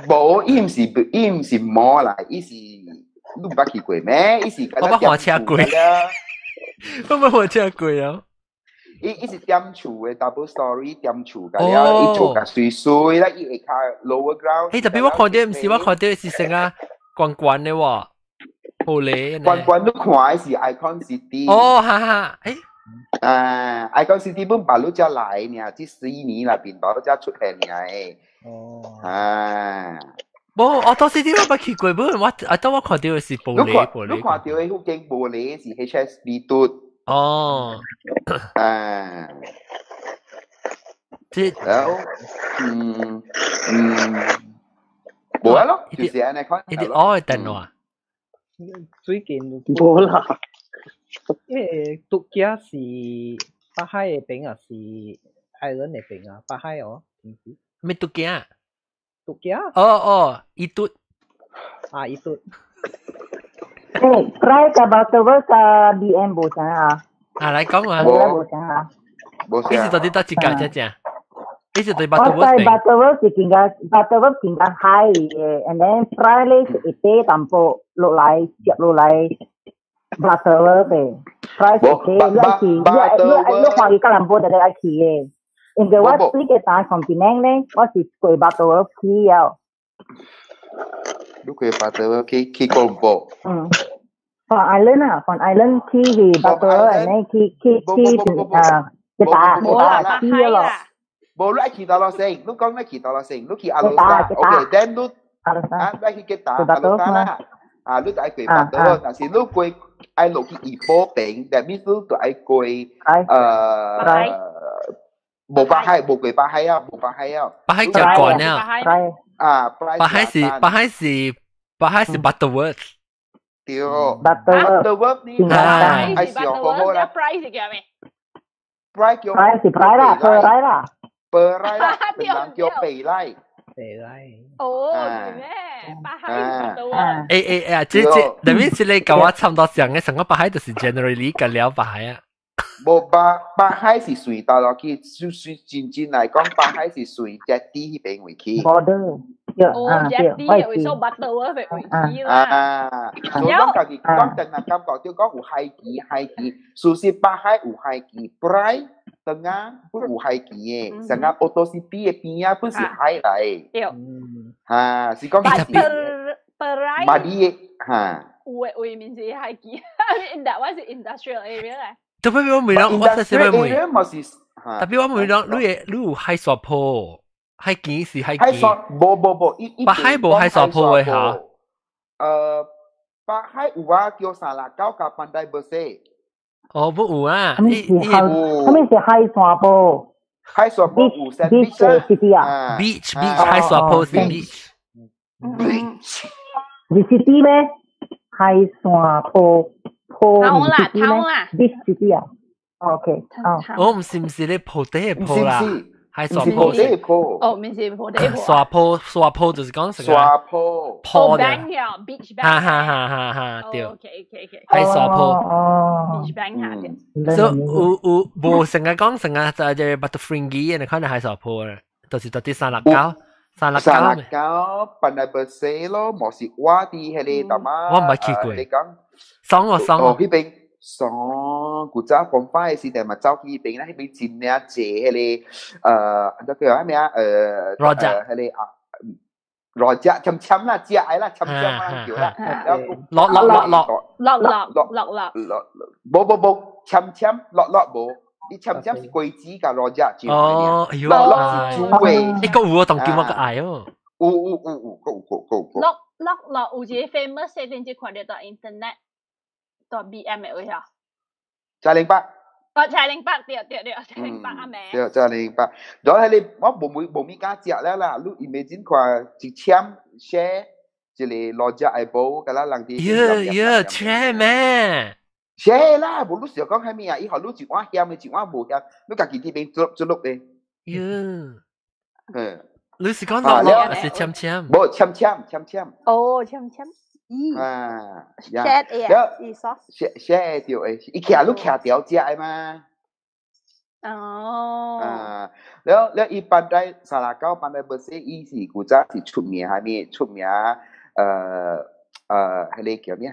無，伊毋是 mall 啦，伊是你毋捌去過咩？伊是我捌火車過，我捌火車過啊。伊是踮厝的 double story 踮厝個了，伊做甲媠媠啦，伊下跤 lower ground。誒，特別我看到毋是我看到是成個懸懸的喎。好咧，懸懸你看的是 Icon City。哦，哈哈，誒，啊，Icon City 本白鹿才來呢，這4年內邊白鹿才出現呢。哦，啊，無，Auto City 我捌去過，不我啊，當我看到的是玻璃玻璃。你看到的嗰間玻璃是 HSB 嘟。哦，啊，這，嗯，無啊咯，就是按呢款。一啲哦，電話。最近無啦，因為獨家是北海的邊啊，是 island 的邊啊，北海哦，咩獨家？獨家？哦哦，伊嘟。啊，伊嘟。誒，Prai 甲 Butterworth 甲 BM 無相啊？啊，來講啊。無相啊。無你是到底佗一間才正？你是對我 Butterworth 對 Butterworth 是近較 Butterworth 近較海的，and then Prai 咧是一塊淡薄落來接落來 Butterworth 的，Prai 是一塊，你愛去，你看伊吉隆坡就愛去的，因為我對個單從檳城咧，我是過 Butterworth 去了。你過 Butterworth 去吉隆坡？嗯。From Island 啊，From Island 去去 Butterworth，然後去啊，吉打吉打去咯。無，你愛去倒落先，你講你去倒落先，你去阿魯沙，OK，then 你啊，你去吉打阿魯沙啦，啊，你就愛過巴德，但是你過愛落去怡保邊，that means 你就愛過無北海，無過北海啊，無北海啊，北海就關啊，啊，北海是 Butterworth，對，Butterworth 呢，係上好好啦，Prai 是叫咩？Prai 叫 Prai 是 Prai 啦，Prai 啦。北拉啦，人叫北拉。北拉。哦，係咩？北海是啊。誒，這那邊是你跟我差唔多上嘅，成個北海就是 generally 個了北海啊。無北海是隨到落去，就算真正來講，北海是隨 jetty 彼邊位去。 border。哦，jetty 會收 Butterworth 位去啦。啊，所以講家己講定係感覺到講有海墘，海墘，事實北海有海墘，Prai 當啊，本有海墘的，成個 Auto City 的邊仔本是海來。對。嚇，是講是。Perai。馬里的嚇。有的位面是海墘，那我是 industrial area 來。特別我問人，我實是問。特別我問人，你會你有海沙坡？海墘是海墘。海沙無無無，北海無海沙坡的嚇。北海有啊，叫三六九佮 Pandai Berseh。哦，不有啊。啥物是海？啥物是海沙坡？海沙坡有山 beach 啊？beach beach 海沙坡是 beach。 beach。是 city 咩？海沙坡坡是 city 咩？beach city 啊？OK，哦。我唔是唔是咧鋪底的鋪啦，海沙坡。哦，唔是鋪底坡。沙坡沙坡就是講成個沙坡。坡的。beach bank。哈哈哈哈哈，對。 OK OK OK。海沙坡。哦。 beach bank 下嘅。所以有有無成日講成日就係 Batu Ferringhi 你看到海沙坡咧，就是到啲三六九。三六九。三六九，Pandai Berseh 咯，無是我佇彼個淡仔。我毋捌去過。你講。爽哦爽哦。彼邊爽，古早講翻的時代嘛，走去彼邊啦，彼邊真領濟彼個，按怎叫啥名？ Rojak。彼個啊，rojak 簽簽啦，食的啦，簽簽啦叫啦，落落落落落落落落落，無無無，簽簽落落無。伊簽簽是果子佮 rojak 醬哦，哎喲，落落是煮的。一個有我當叫我個愛哦。有有有有，閣有閣有閣。落落落有一個 famous 的，頂次看著佇 internet，佇 BM 的位啊。柴玲伯。哦，柴玲伯，對對對，柴玲伯阿妹。對，柴玲伯。然後彼個我無無無物敢食了啦，你 imagine 看一簽 share 一個 rojak 的煲，佮咱人佇。喲喲，share 咩？ share 啦，無你想講啥物啊？伊予你一碗鹹的，一碗無鹹，你家己佇邊煮煮落的。喲。嗯。你是講落落還是簽簽？無簽簽簽簽。哦，簽簽。啊，share 的，是 sauce。 share share 對的，伊徛你徛條食的嘛。哦。啊，了了，伊 Pandai 三六九 Pandai Berseh，伊是古早是出名啥物？出名彼个叫咩？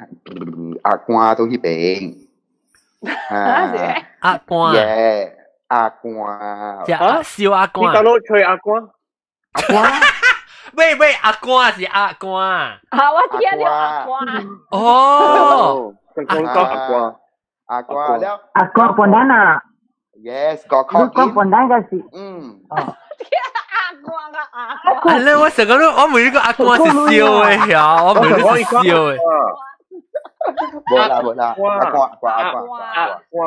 阿官都彼邊。啊，阿官。耶，阿官。啊，燒阿官。你到落吹阿官？阿官。喂喂，阿官是阿官。啊，我聽著阿官。哦，阿官阿官阿官了。阿官 pandan 啊。 Yes，個靠近。你講 pandan 個是。嗯。阿官啊阿官。係咧，我成個都我每個阿官是笑的呀，我每個是笑的。無啦無啦，阿官阿官阿官阿官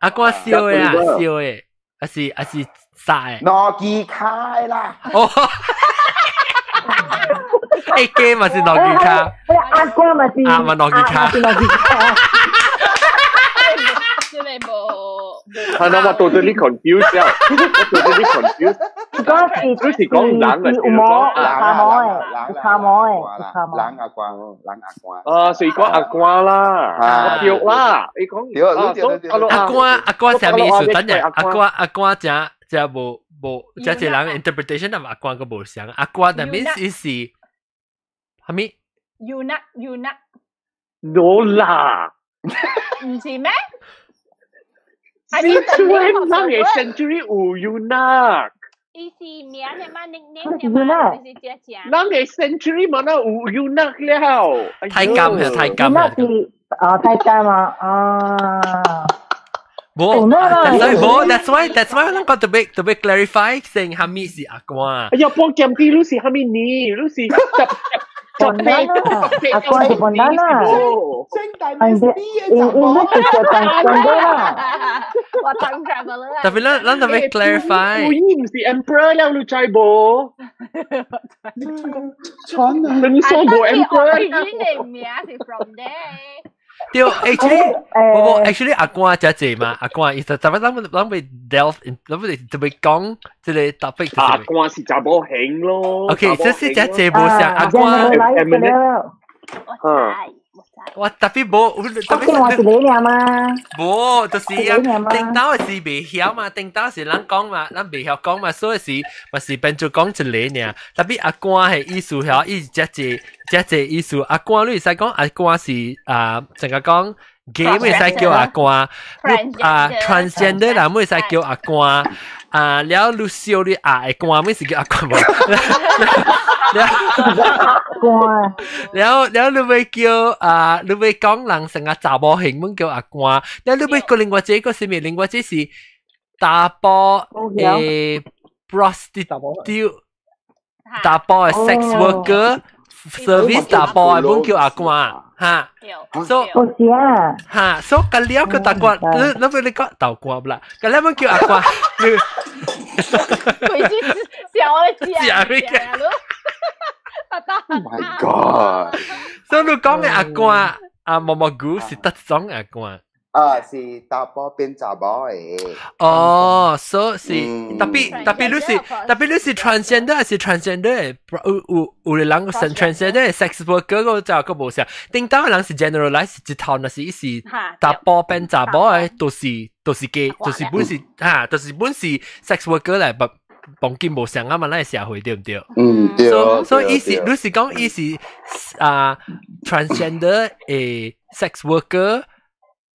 阿官笑的啊，笑的，還是還是殺的？諾基卡啦。哦。欸，機嘛是諾基卡。阿官嘛是。啊，嘛諾基卡。諾基卡。真係無。係啦，我 totally confused 啊！我 totally confused。嗰是你是講人啊？有毛，有毛的，有卡毛的，有卡毛。人阿官，人阿官。啊，是講阿官啦，我對啦，你講對，阿官阿官啥物意思？等陣阿官阿官誠誠無無，誠濟人 interpretation 啊，阿官閣無相。阿官但 means 意思啥物？Eunuch eunuch。 No 啦。唔是咩？是出人嘅 century 有 eunuch。伊是名的嘛，nickname 的嘛，就是這隻。人嘅 century 嘛，那有 eunuch 了。太監啊，太監啊。是啊，太監啊，啊。無，that's why 無，that's why 我講特別特別 clarify 先，啥物是阿官。哎呀，幫劍啲，你是啥物呢？你是十十阿官是 pandan 啊。應應該是叫 transgender 啦。我 time traveler 特別咱咱特別 clarify。伊毋是 emperor 了，你知無？穿啊！你說無 emperor？伊的名是 from there。對，actually，無無，actually 阿官誠濟嘛，阿官伊就特別咱咱欲 delve，咱欲特別講這個 topic。阿官是查某型咯。 OK，這是誠濟無像阿官。我知。我特別無，特別我是你爾嘛？無，就是啊，頂頭是袂曉嘛，頂頭是咱講嘛，咱袂曉講嘛，所以是嘛是變做講一個爾。特別阿官的意思曉，伊是誠濟誠濟意思。阿官你會使講阿官是啊，成個講 gay 會使叫阿官，啊 transgender 人會使叫阿官，啊了你燒你阿的官，咪是叫阿官無？了了，你會叫啊？你會講人成個查某型，阮叫阿官。了你會講另外一個是咩？另外一個是查埔的 prostitute，查埔的 sex worker service 查埔的，阮叫阿官。哈，所以是啊，哈，所以隔了個大官，你你你講豆官啦，隔了阮叫阿官，你鬼子笑我食咩嘅？Oh my god！所以你講的阿官啊，毛毛菇是得種阿官。啊，是查埔變查某的。哦，所以是特別特別你是特別你是 transgender 還是 transgender？有有有的人是 transgender sex worker 個就個無相，頂當的人是 generalize 一套，若是伊是查埔變查某的，都是都是 gay，就是本是哈，就是本是 sex worker 來，不當今無相啊嘛，咱社會對毋對？嗯，對。所以伊是你是講伊是啊 transgender 的 sex worker。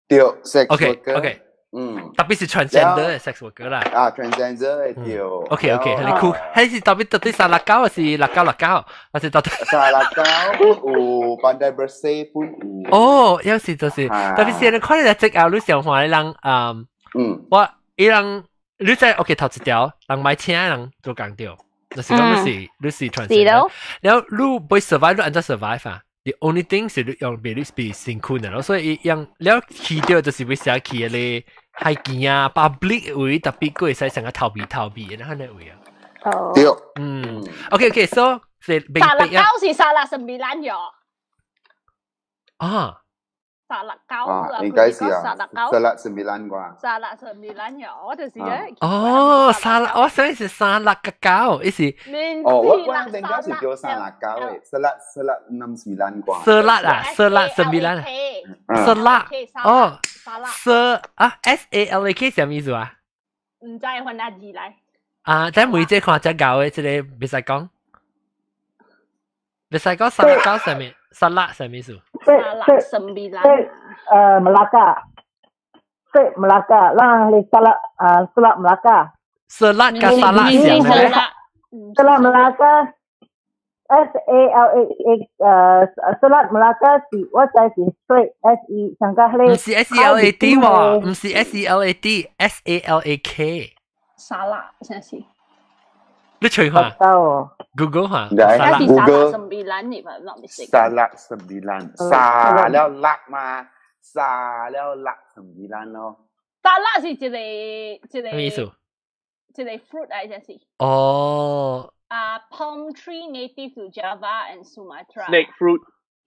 對，sex worker。OK，嗯，特別是 transgender 的 sex worker 啦。啊，transgender 的對。 OK，很酷。還是特別特別三六九，還是六九六九，還是到底？三六九有，Pandai Bersih 本有。哦，有時就是，特別是你看你在職後，你想看人，嗯，我伊人，你在 OK 頭一條，人買車人做工對，就是講你是你是 transgender，然後你欲 survive，你按怎 survive 啊？The only thing 是你用別你比辛苦的咯，所以用了去到就是會寫去咧海邊啊，public 位特別過會使成個逃避逃避的，那個位啊。哦。對。嗯。OK OK，so 三六九是 Salak Sembilan 喲。啊。 Salak 九啊，應該是啊。Salak Sembilan 啩。 Salak Sembilan 喲，我就是咧。哦，沙拉，我想是沙拉個九，意思。哦，我我應該是叫沙拉九的，Salak Salak enam sembilan 啩。 Selat 啊，Selat sembilan。Selat，哦，色啊，S A L A K 什麼意思啊？毋知換阿字來。啊，在每隻看只狗的這個袂使講，袂使講沙拉九上面，沙拉什麼意思？ Salak Sembilan。 Melaka. Strait Melaka 啦，你沙拉啊，Selat Melaka。 Selat 佮沙拉像咩？ Selat Melaka S A L A A Selat Melaka 是我知是 Strait S E 上個毋是 S E L A D 喎，毋是 S E L A D，S A L A K。沙拉真是。你隨下 Google 下，沙拉 Google Sembilan 你嘛，not mistake。 Salak Sembilan，沙了辣嘛，沙了辣 sembilan 咯。沙拉是一個一個咩意思？一個 fruit 來真是。哦。啊，palm tree native to Java and Sumatra。 Snake fruit,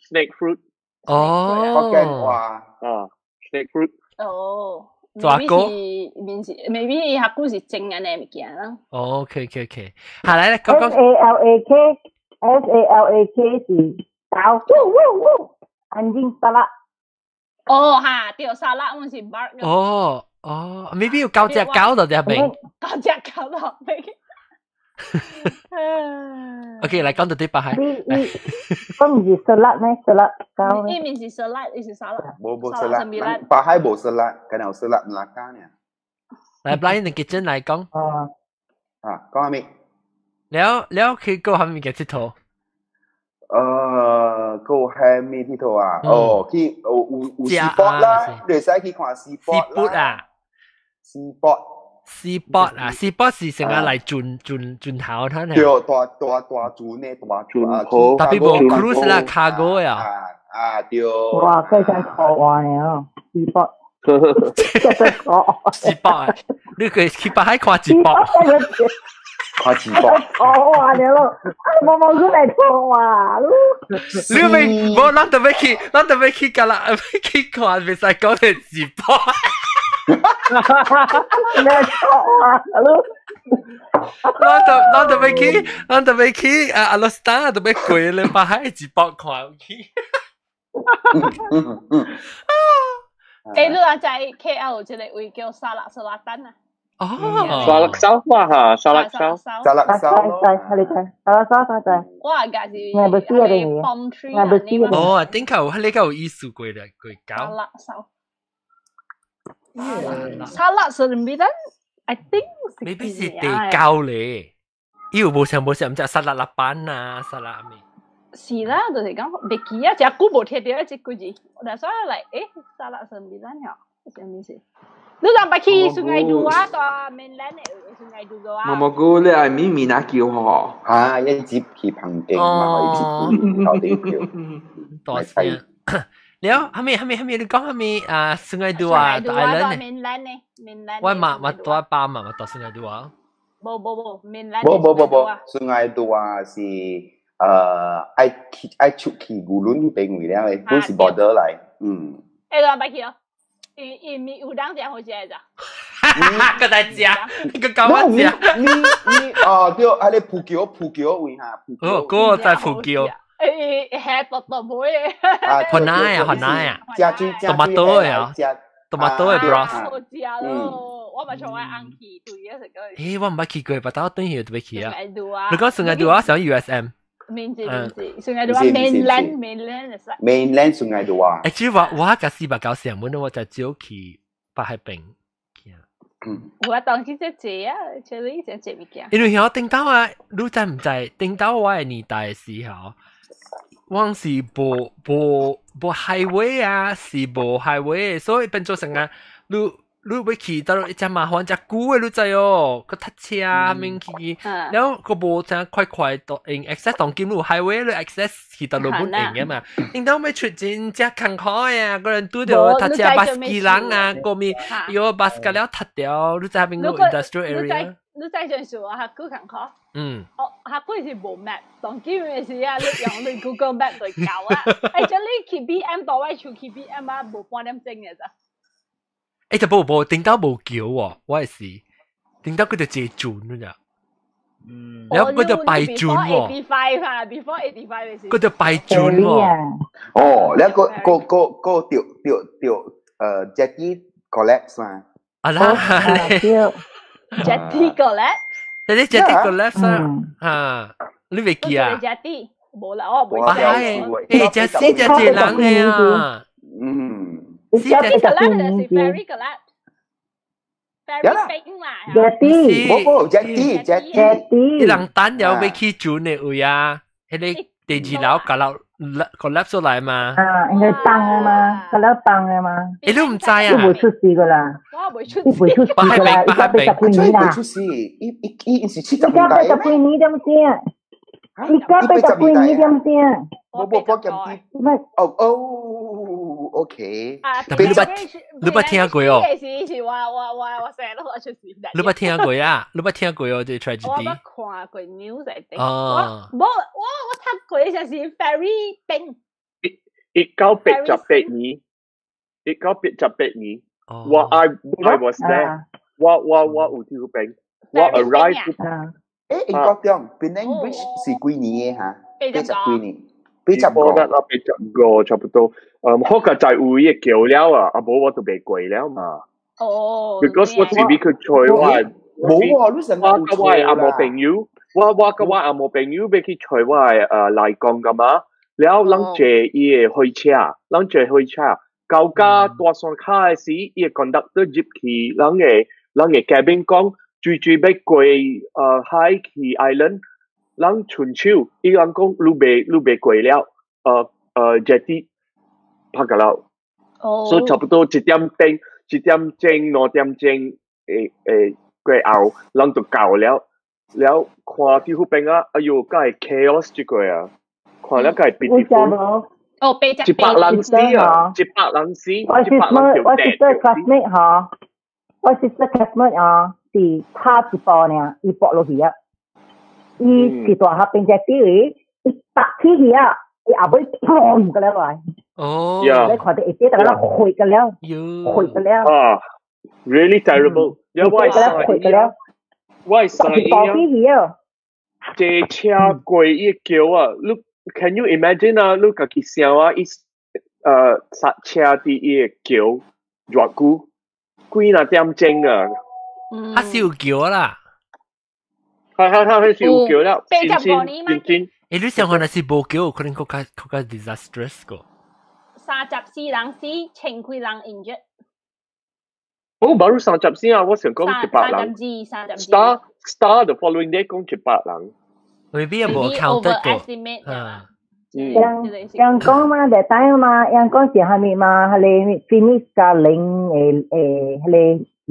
snake fruit。哦。福建話。啊，snake fruit。哦。大哥，面是 maybe 客觀是正緊嘅物件啦。哦，OK，下來咧，講講。 S A L A K S A L A K 是狗，嗚嗚嗚，anjing salak。哦哈，對，沙拉我是 bark。哦哦，maybe 有九隻狗就隻名。九隻狗落名。 OK，來講到啲白海。你你，我毋是 salad 咩？Salad 狗。伊面是 salad，伊是沙拉。無無 salad，白海無 salad，敢有 Selat Melaka 呢。來，Brian，你結真來講。啊。啊，講啥物？了了，去過啥物嘅佚佗？過啥物佚佗啊？哦，去有有有 seaboat 啦，你會使去看 seaboat 啦。 Seaboat。 Seaboat 啊，seaboat 是成日來轉轉轉頭，睇對，大大大船的大船頭，特別無 cruise 啦，cargo 呀。啊啊對。哇，非常好玩哦，seaboat。 Seaboat 啊，你可以去北海看 seaboat。看 seaboat。好玩了，毛毛佢嚟錯啊！你咪無，咱特別去，咱特別去㗎啦，去看，袂使講係 seaboat。咩錯啊？咱就咱特別去，咱特別去啊！阿羅斯丹特別貴咧，北海 seaboat 看去。誒，你話在 KL 有一個位叫 Salak Selatan 啊？哦，沙拉燒哇哈，沙拉燒，沙拉燒，對，係你睇，沙拉燒對對。我係介是我不知啊，你 palm tree 我不知哦，頂頭你個有意思過咧，過搞。沙拉燒。Salak Sembilan，I think maybe 是地窖咧，伊有無像無像，毋知沙拉拉班啊，沙拉咩？是啦，就是講袂記啊，誠久無聽著這幾字，但所以嚟，沙拉上面咱曉，啥物事？你人捌去 Sungai Dua 到 mainland 的 Sungai Dua 毛毛菇，你愛咪咪那叫嗬？啊，一接去棚頂嘛，可以接頭頂橋。多謝。了，後面後面後面你講後面啊，Sungai Dua island mainland 呢？mainland。我嘛嘛住巴嘛嘛住 Sungai Dua。無無無，mainland。無無無無，Sungai Dua 是愛去愛出去牛崙嗰邊位了的，本是 border 來，嗯。欸，你捌去哦？伊伊咪有當食好食的咋？個在食，個搞我食。你你哦對，啊你浮橋浮橋位哈，哦，嗰個在浮橋。誒，係獨獨妹。啊，河南啊，河南啊，食水食水啊，tomato 的 broth。好食咯，我嘛從愛翁去對啊，食個。誒，我毋捌去過，但我轉去就欲去啊。你講 Sungai Dua 像 USM。免治免治，Sungai Dua mainland mainland 會使。 mainland Sungai Dua。誒，其實我我甲四百九上門，我就少去北海邊。我當時這濟啊，這裡真濟物件。因為響頂頭啊，你知毋知？頂頭我的年代的時候，我是無無無 highway 啊，是無 highway，所以變做成啊，你你欲去佗落誠麻煩，誠久的，你知哦？閣塞車啊，免去，然後閣無誠快快到用 access 當今有 highway 你 access 去佗落本用的嘛。𪜶當欲出真正艱苦呀，個人拄著塞車巴士人啊，個面有巴士了塞掉，你知邊個 industrial area？你知陣時我較久艱苦。嗯。哦，較久是無 map，當今的時啊，你用你 Google Map 就夠啊。欸，這你去 BM 到我厝去 BM 啊，無半點鐘的咋。欸，就無無頂到無橋喎，我也是頂到佢就坐船咋。嗯。然後佢就擺船喎。 85啊，before 85 的時。佢就擺船喎。哦，你個個個個掉掉掉jetty collapse 嘛？啊啦，對。 Jetty collapse。你啲 jetty collapse 啊？啊，你未記啊？jetty 無啦，我未記。欸，這死這濟人的啊。嗯。 Jetty collapse 是 ferry collapse。ferry 冰啦。 Jetty。無無 jetty jetty。伊人等了欲去船的位啊，彼个第二樓甲樓 collapse 出來嘛。啊，應該崩啊嘛，甲了崩啊嘛。欸，你毋知啊？伊袂出事噶啦。我袂出事。伊袂出事噶啦，伊才80幾年啦。袂出事，伊伊伊是70年代。伊才80幾年點正？伊才80幾年點正？無無我檢啲。哦哦，OK。你捌你捌聽過哦？是是，我我我我成日都我出事。你捌聽過啊？你捌聽過哦？這 tragedy。我捌看過 news 嚟的。哦。無，我我讀過就是 ferry 冰。1988年，1988年，我 I was there，我我我有佇彼邊，我 arrive。誒，英國中 Penang Bridge 是幾年的哈？80幾年？85。啦，85差不多。嗯，好個在有伊個橋了啊，啊無我就袂過了嘛。哦。 Because 我是欲去揣我，無喎，你成我佮我的阿毛朋友，我我佮我阿毛朋友欲去揣我的內公㗎嘛，了咱坐伊的火車，咱坐火車，到甲大山跤的時，伊個 conductor 入去，咱的咱的 cabin 講，水水欲過海去 island，咱伸手，伊人講你袂你袂過了，jetty 拍個了，哦，所以差不多1點鐘、1點鐘、2點鐘，會會過後，咱就到了，了看佇彼邊啊，哎喲，敢會 chaos 這個啊，看了敢會 beautiful。哦，八十 100人死啊！100人死，100人我 sister classmate 嗬，我 sister classmate 啊，是差一步爾，伊駁落去啊，伊是大學邊隻啲，伊搭起去啊，伊後尾砰個了來。哦，你看到一啲，大家血個了，血個了。啊，really terrible！因為我血個了，我係上啊，坐車過伊橋啊，你 can you imagine 啊？你家己想啊，伊剎車佇伊個橋偌久，幾若點鐘啊？啊是有橋啦，係係係是有橋啦，新新新新。欸，你想看若是無橋，可能閣較閣較 disastrous 個。34人死，千幾人 injured。哦，baru 30先啊，我想講100人。32，32。 Star the following day 講100人。未必有無 count 得過。啊。人人講嘛，that time 嘛，人講是蝦米嘛，彼个 Phoenix 加零誒誒，彼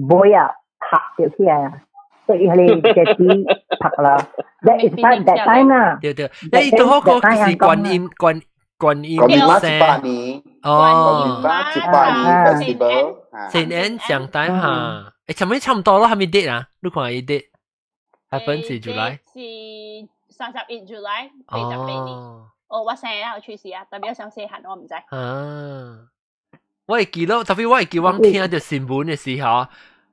个尾啊拍著起來啊，所以彼个 jetty 拍啦。That is that time 啦。對對，你都好個是觀音觀觀音觀音媽100年，哦，觀音媽100年 festival，聖安上台哈，誒，差唔多差唔多咯，係咪 date 啊？你看伊 date，happen 是 July，是31 July，48年。哦，我生日有趣事啊，特別想細漢我唔知。啊，我會記咯，特別我會記我聽著新聞的時候，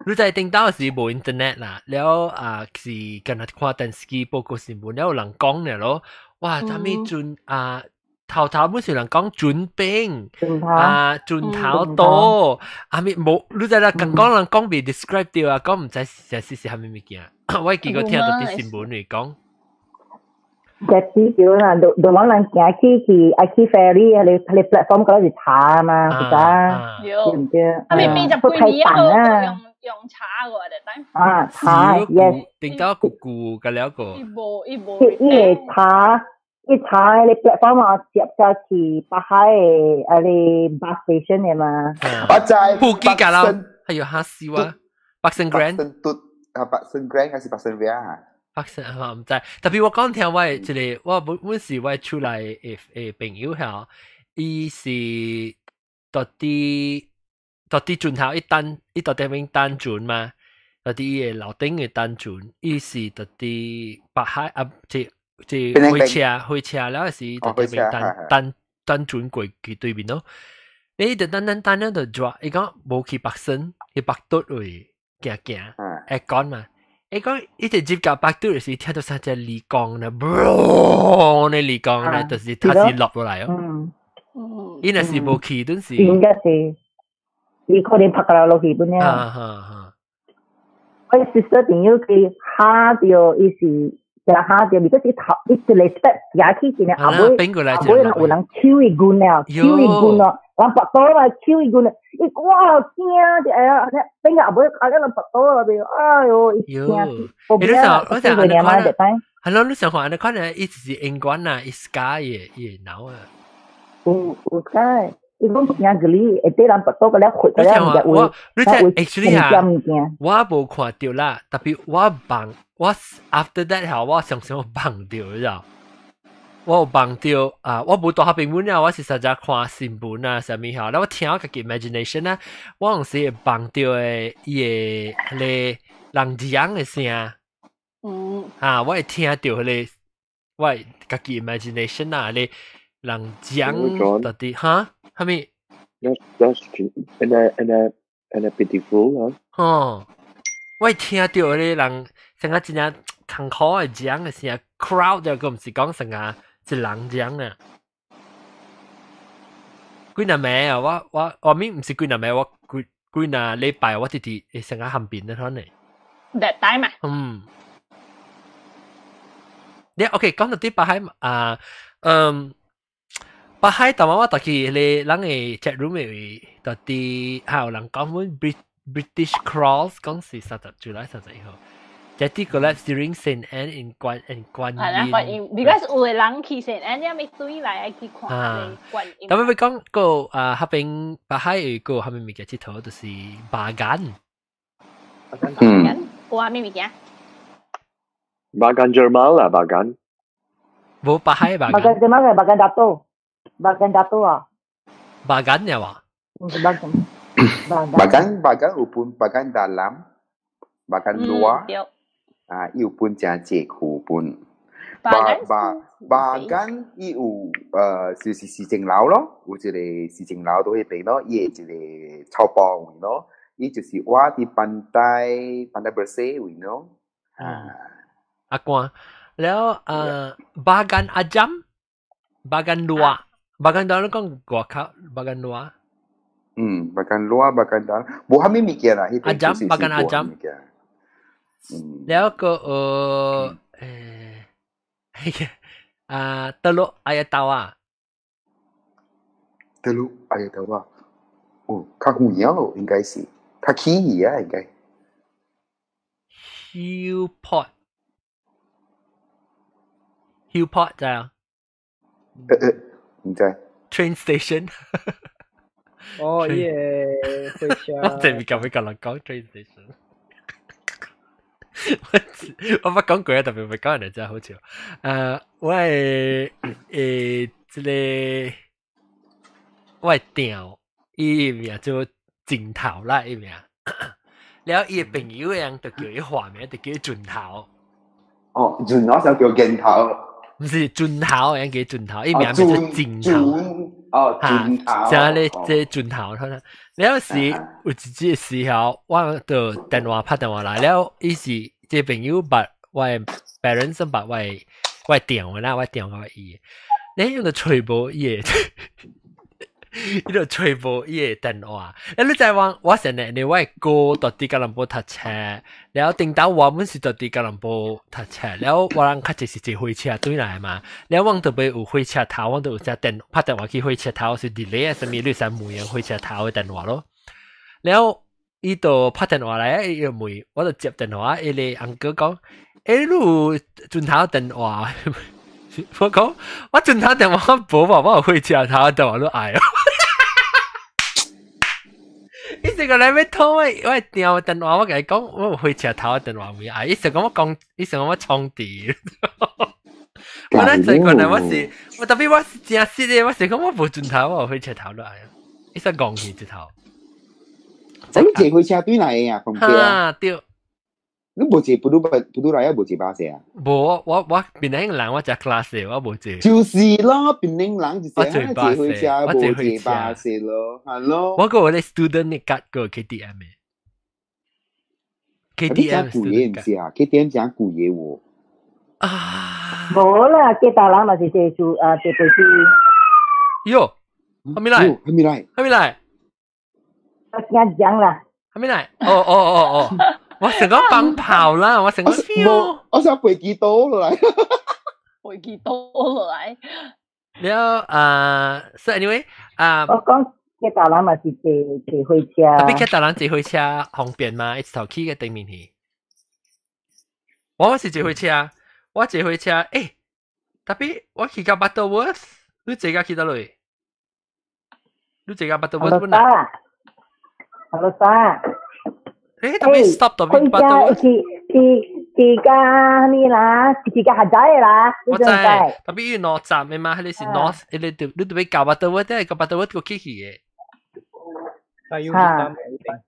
你在頂到時無 internet 啦，了啊是干焦看電視機報告新聞，了有人講咧咯，哇，啥物陣啊頭頭本是人講準兵啊，準頭多，啊咪無，你知啦，剛講人講未 describe 掉啊，講毋知實是是啥物物件，我會記個聽著佇新聞裡講。 jetty 叫啦，都都往人行去去愛去 ferry，彼个 platform 嗰度是查嘛，是㗎，對唔對？啊，咪80幾年啊，用用查過的，但啊查，yes，頂到舊舊個了個。伊無伊無。伊會查，伊查彼个 platform 啊，接咗去北海的啊個 bus station 的嘛。我知。布基㗎啦，還有哈斯哇，Parkson Grand。啊，Parkson Grand 還是 Parkson Via 啊？發生啊，毋知。特別我講聽我一個，我本本是我厝內的的朋友嚇，伊是到佇到佇船頭伊等伊到佇邊等船嘛，到佇伊的樓頂的等船，伊是到佇北海啊，這這火車火車了是到佇邊等等等船過去對面咯。你就等等等了就抓，伊講無去北森，去北島位行行，會講嘛。伊講伊直接到北島時，聽到三隻離光咧，嘣！咧離光咧，就是它是落落來哦。伊若是無去，陣時應該是，伊可能拍過落去本了。啊哈哈！我 sister 朋友佢嚇著，伊是就嚇著，如果是頭一個 step 行去前，後尾後尾有人手伊棍了，手伊棍咯，人拔刀啦，手伊棍了，伊哇驚就哎呀，變個後尾啊，人拔刀啦，哎喲，伊驚。你想，我想，係咯，你想看，你看咧，伊是英國啊，伊自家伊伊腦啊。有有解，伊講驚個你，會對人拔刀個了，血個了，我你睇 actually 啊，我無看著啦，特別我夢，我 after that 後，我常常夢著，你知道？我有夢著啊，我無大學朋友啊，我是實在看新聞啊，啥物吼，แล้ว我聽我家己 imagination 啊，我有時會夢著的伊個彼个人講的聲，啊，我會聽著彼个，我會家己 imagination 啊，彼个人講到底哈，啥物？That's and a pitiful 啊。哦，我會聽著彼个人，成個真正艱苦的講的聲，crowd 就個毋是講成個一人講啊。幾若暝啊，我我我咪毋是幾若暝，我幾幾若禮拜我直直會成個旁邊的可能。 That time 啊？嗯。你 OK 講到佇北海啊，嗯。北海台灣我特去彼個人的 chat room 的到佇還有人講阮 British Cross 講是30 July 31號。Jetty collapse during Saint Anne in 觀 in 觀音。係啦，觀音，because 有的人去 Saint Anne，你咪對來愛去看觀音。特別會講個啊，彼邊北海有個啥物物件𨑨迌，就是 Bagan。嗯。有啥物物件？ Bagan Jermal 啦，Bagan。無北海 Bagan。 Bagan Jermal 係 Bagan Datuk。Bagan Datuk 啊。 Bagan 呀話？ Bagan。 Bagan Bagan 有分 Bagan Dalam、Bagan Luar。啊，伊有分誠濟區分。巴巴 Bagan 伊有就是市政樓咯，有一個市政樓佇彼邊咯，伊的一個草埔位咯，伊就是我佇 Pantai Pantai Berseh 位咯。啊，阿關，了Bagan Ajam、Bagan Luar、Bagan Dalam 講外口 Bagan Luar。嗯，Bagan Luar、Bagan Dalam，無啥物物件啦， Ajam Bagan Ajam。了個啊，Teluk Air Tawar。 Teluk Air Tawar，哦，較遠咯，應該是。較起去啊，應該。 Hillport。Hillport 知啊？唔知。 Train station。哦，伊個火車。我這邊咁樣講人講 train station。我捌講過啊，特別袂講人哋真係好笑。我係這個我係調伊名做鏡頭啦，伊名。了伊個朋友樣就叫伊化名，就叫伊盡頭。哦，盡我想叫鏡頭。唔是盡頭，樣叫盡頭，伊名叫做鏡頭。哦，盡頭。像咧這盡頭，可能了時有一次時候，我就電話拍電話來了，伊是這朋友捌我的 parents 捌我的電話啦，我電話伊，你用就揣無伊的，伊就揣無伊的電話。你知我我成日你我的哥到佇吉隆坡讀冊，了頂頭我們是到佇吉隆坡讀冊，了我人較濟是坐火車轉來嘛，了我特別有火車頭，我都有只電拍電話去火車頭是 delay 啊，啥物你使問火車頭的電話咯。了伊就拍電話來，伊就問，我就接電話，伊個 uncle 講，欸，你有轉頭電話？我講我轉頭電話無吧，我有火車頭電話都愛。伊這個來欲討我我電電話，我共伊講我有火車頭電話未愛。伊想講我講，伊想講我創治。我那這個呢，我是我特別我是真實的，我是講我無轉頭，我有火車頭都愛。伊說戇去一頭。你坐火車對來的啊？哈，對。你無坐 Pudu 來啊？無坐巴士啊？無，我檳城人，我食 class 我無坐。就是咯，檳城人就是坐火車，無坐巴士咯，係咯。我個我咧 student 的卡個 KTM 的。KTM 貴嘅唔是啊？KTM 真貴嘅喎。啊！無啦，吉達人嘛是坐坐啊坐飛機。喲，還沒來？還沒來？還沒來？我驚講啦。還沒來？哦哦哦哦。我成個放炮啦！我成個 feel，我想飛機倒落來，飛機倒落來。了啊，so anyway 啊，我講吉達人嘛是坐坐火車，特別吉達人坐火車方便嘛，一頭去個對面去。我是坐火車，我坐火車，欸，特別我去到 Butterworth，你坐到去佗落？你坐到 Butterworth 本來？ Hello 沙。欸，特別 stop 特別 Butterworth。去去去加咩啦？去加下仔啦。我知，特別伊兩站的嘛，彼個是 North，彼個就你特別到 Butterworth，到 Butterworth 個去去的。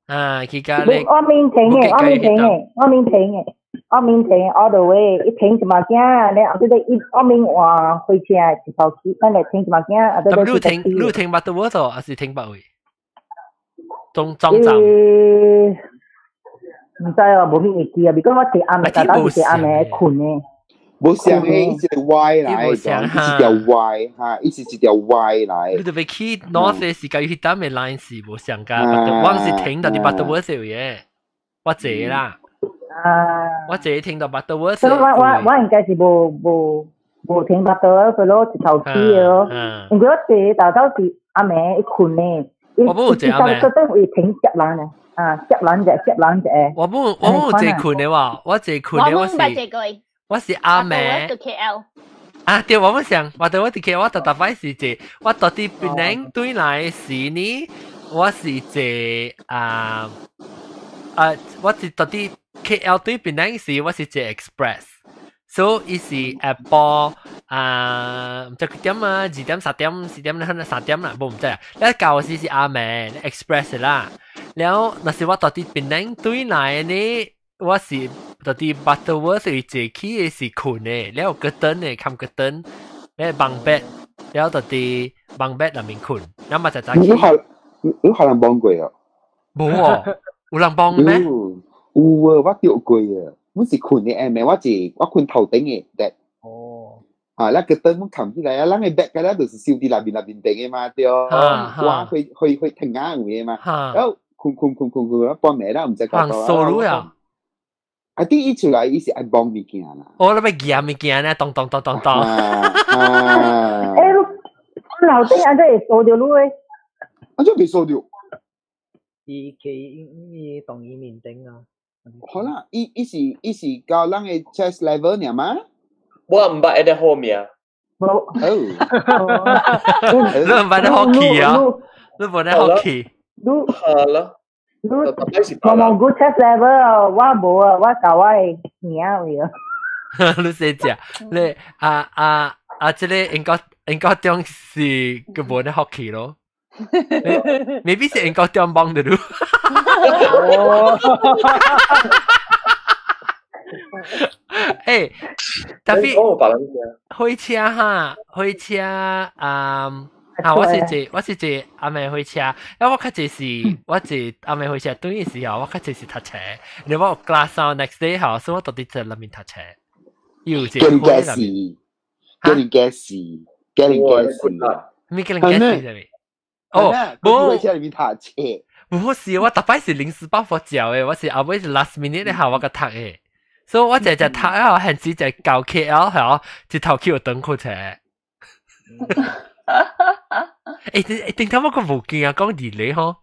啊，去到咧。我面停的，我面停的，我面停的，我面停 all the way，一停一馬驚，你後底一我面換火車一頭去，咱來停一馬驚，後底你停你停 Butterworth 還是停別位？中中站。毋知啊，無咩會記啊，如果我坐暗暝，大家是坐暗暝睏的。無相的，伊是歪來，伊是一條歪哈，伊是一條歪來。你特別去 North 是甲伊彼搭的 line 是無相共，我是停到佇 Butterworth 嘅，我坐啦。啊！我坐停到 Butterworth。我應該是無無無停 Butterworth 咯，一頭去的咯。因為我坐大早是暗暝一睏的。我無坐暗暝。特登會停接人的。啊，接人者，接人者。我無坐睏的話，我坐睏的我是。我是阿妹。啊，對，我冇想，我對我佇 KL，我特特擺是坐，我到佇檳城對來時呢，我是坐啊啊，我是到佇 KL 對檳城時，我是坐 Express，所以伊是下晡啊，毋知幾點啊，2點、3點、4點，可能3點啦，無毋知啊。了到時是阿暝 Express 啦，了若是我到佇檳城對來呢，我是到佇 Butterworth 坐去的是睏的，了有個燈的，冚個燈，咧 bunk bed，了到佇 bunk bed 內面睏，了嘛就早起。你可能幫過啊？無哦，有人幫咩？有啊，我著過啊。我是睏的暗暝，我是我睏頭頂的 bed。哦。啊，那個燈我冚起來啊，咱個 bed 個咧就是收佇內面內面頂的嘛，對。我去去去停下位的嘛。然後睏睏睏睏睏，半暝啦，毋知搞到。放數啊！啊！啲伊出來，伊是愛幫物件啦。我咧欲夾物件呢，咚咚咚咚咚。欸，你樓頂按怎會掃著你的？按怎袂掃著？伊去伊同伊面頂啊。好啦，伊是到咱的 chest level 爾嗎？我毋捌一個好名。無。哦。你毋捌咧 hockey 啊？你無咧 hockey？你好啦。你無無 good chest level，我無啊，我教我的名位啊。你寫只，你啊啊啊！這個應該中是個無咧 hockey 咯。Maybe 是應該中幫的咯。欸，特別火車哈，火車啊啊！我是坐阿妹火車，因為我較濟是我坐阿妹火車，對嘅時候我較濟是讀冊，你我 class next day 吼，所以我到底在裏面讀冊。又坐叫你嘅事，叫你嘅事，叫你嘅事，咩叫你嘅事？係咪？哦，無火車裏面讀冊。無是，我逐擺是臨時抱佛腳的，我是後尾是 last minute 的下我個讀的。所以我只只讀啊，還是只到 KL 係一頭去有轉火車。欸，頂頭我個無見啊，講 delay 吼，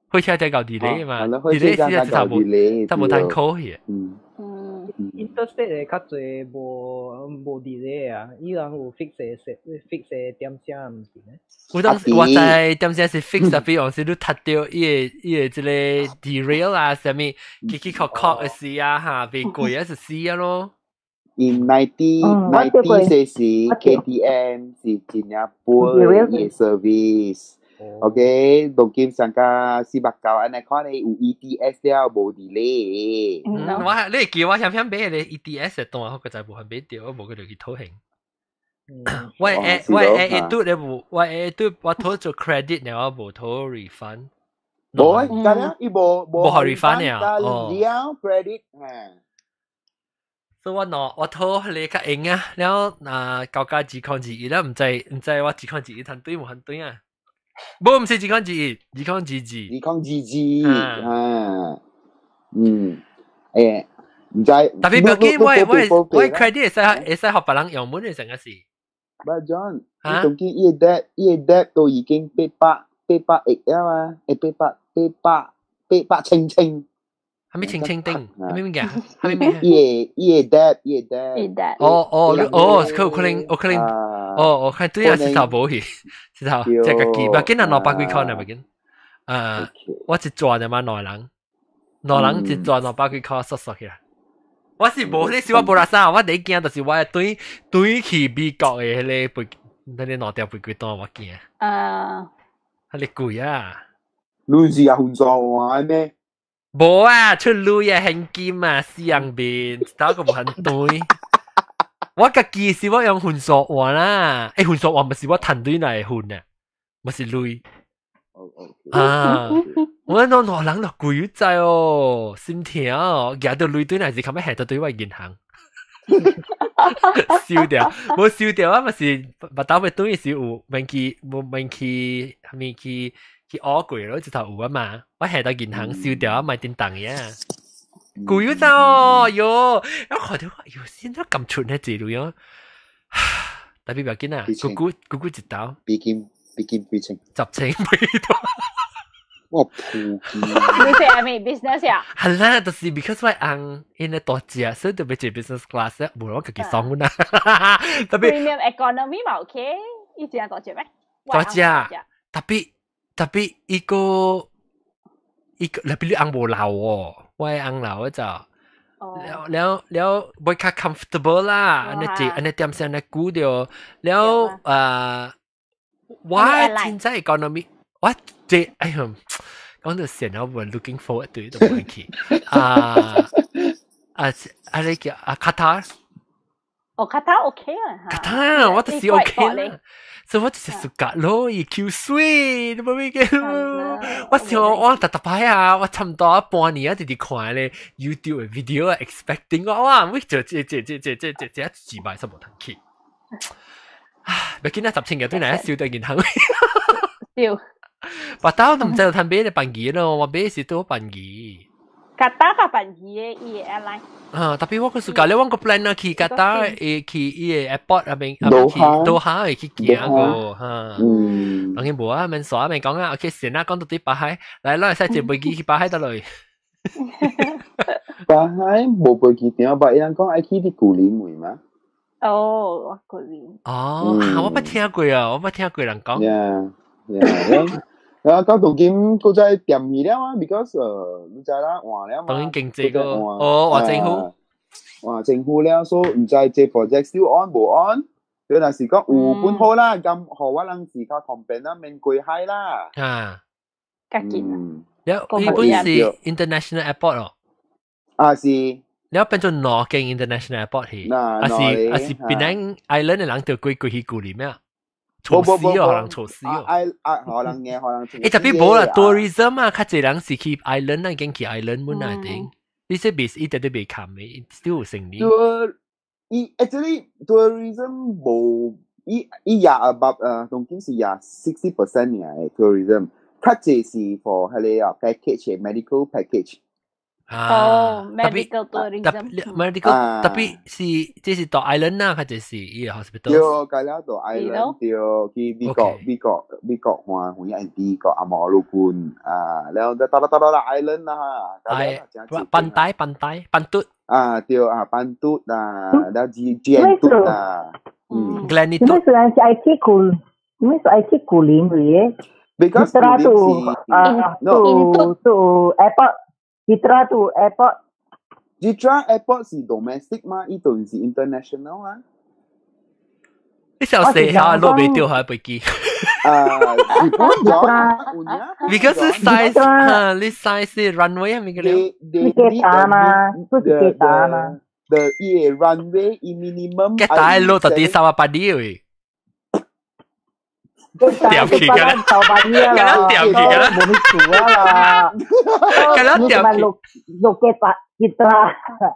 火車在搞 delay 嘛，delay 是一頭無，他無通考去。嗯。 Interstate 的較濟無 delay 啊，伊人有 fix 的 fix 的點鐘毋是咩？有當時我知點鐘是 fix 的，比如是你讀到伊個這個 derail 啊，啥物起起扣扣的時啊，哈，袂過啊是死啊咯。 In 90 90歲時，KTM 是真正poor 的 service。OK，當今上加490按呢看咧有 ETS 了無 delay。我你記我想想買咧 ETS 的單，我個就無還買著，我無佢就去討興。我 A 我 A A 拄咧無，我 A 拄我討做 credit 呢，我無討 refund。無，咁樣伊無無 refund 啊，哦。了 credit 嚇。所以我喏，我討你較用啊，了啊高價2.21了，毋知我2.21趁對無趁對啊？無，毋是2.21，2.22。2.22啊，嗯，欸，毋知。特別不要緊，我 credit 會使予別人用滿的成個是。 But John，你當今伊個 debt 都已經800億了啊，欸八百千千。係咪清清頂？係咪物件？係咪物件？伊個 debt，伊個 debt。哦哦哦，佢有可能，有可能，哦，我看對啊，是頭無去，是頭，這個記，不要緊啊，200幾塊呢，不要緊。啊，我一賺就嘛兩人，兩人一賺200幾塊，縮縮起來。我是無，你是我無啦啥，我第一驚就是我對對去美國的彼個飛，那個兩條飛機單我驚。啊。彼個貴啊！你是也分數換咩？無啊，出鐳啊，現金啊，死人面，頭個無很對。我家己是我用分數換啦，欸，分數換毋是我趁錢來分啊，毋是鐳。啊！我諗兩人就貴在哦，心疼哦，舉到鐳對來是較欲下到對我銀行。燒掉，無燒掉啊！嘛是，目兜欲轉時有免去，無免去，啥物去去學過咯，直頭有啊嘛。我下到銀行燒掉啊，賣叮當呀。貴咗哦，喲，我看到喲，現在咁蠢的這類哦，特別不要緊啊，咕咕咕咕一刀，比金幾千， 10千幾多。我撲機。你是係咪 business 啊？係啦，就是 because 我翁𪜶咧大隻，所以就欲坐 business class，無我家己爽啦。特別 premium economy 嘛 OK，伊真大隻咩？大隻，特別一個，特別你翁無老哦，我翁老就，了了了，會較 comfortable 啦，按呢坐，按呢點聲按呢久著，了啊，我現在 economy，我這哎呦，講到成日我 looking forward to 都冇去啊啊啊！你叫啊卡塔爾，哦，卡塔 OK 啊，卡塔爾我就是 OK 啦，所以我就是暑假咯，伊 Q 水，你冇咩嘅？我想我特特擺啊，我差唔多半年啊，直直看咧 YouTube 的 video 啊，expecting 我哇，我就這幾百十無通去，啊，別緊啊，10千個對來燒到銀行。燒。我兜都毋知道通買咧班機咯，我買是倒班機。卡達較便宜的伊个 airline。啊，特別我個暑假咧，我個 plan 啊去卡達會去伊个 airport 入邊，啊去多哈會去行過嚇。嗯。當然無啊，免煞免講啊，OK，先啦，講到啲北海，來，咱會使坐飛機去北海得落。北海無飛機場，但伊人講愛去佇古林位嘛。哦，古林。哦，我捌聽過啊，我捌聽過人講。 Yeah。啊，到當今閣再掂去了啊，because 你知啦，換了嘛。當今經濟個，哦，換政府，換政府了，所以毋知這 project still on 無 on。佢若是講有本好啦，咁予我人是較方便啦，免過海啦。啊，較近啊。了，伊本是 international airport 咯。啊是。了變做兩間 international airport 去，還是檳城 island 的人就過過去古林咩？錯死哦，可能錯死哦。啊啊，可能嘅，可能。欸，特別無啦，tourism 啊，較濟人是去 island 啊，已經去 island 本來頂。你這邊一直都未冚嘅，still 有生意。伊 actually tourism 無，伊伊也 about 當今是也 60% 嘅 tourism，較濟是 for 彼個啊 package medical package。哦，medical tourism。 medical 特別是這是到 island 啊，還是伊個 hospital？對，改了到 island 對，去美國美國美國換換美國阿摩魯郡啊，然後到到到到 island 啦嚇。班底班底班嘟。啊對啊，班嘟啊，然後 G G N 嘟啊，嗯。Glen 嘟。你雖然是愛去古，你是愛去古林嘅？Because 古林是啊，to to airport。Jitra to airport。 Jitra airport 是 domestic 嘛？伊都是 international 啊。你小細下落未掉下飛機。啊，日本咗。 Because size 哈，你 size runway 係咪個了？你幾大嘛？都是幾大嘛？ The 伊個 runway 伊 minimum。幾大路到底380位？掉去㗎啦，㗎啦，掉去㗎啦，冇咩做啊啦，㗎啦，掉去。六六幾百幾多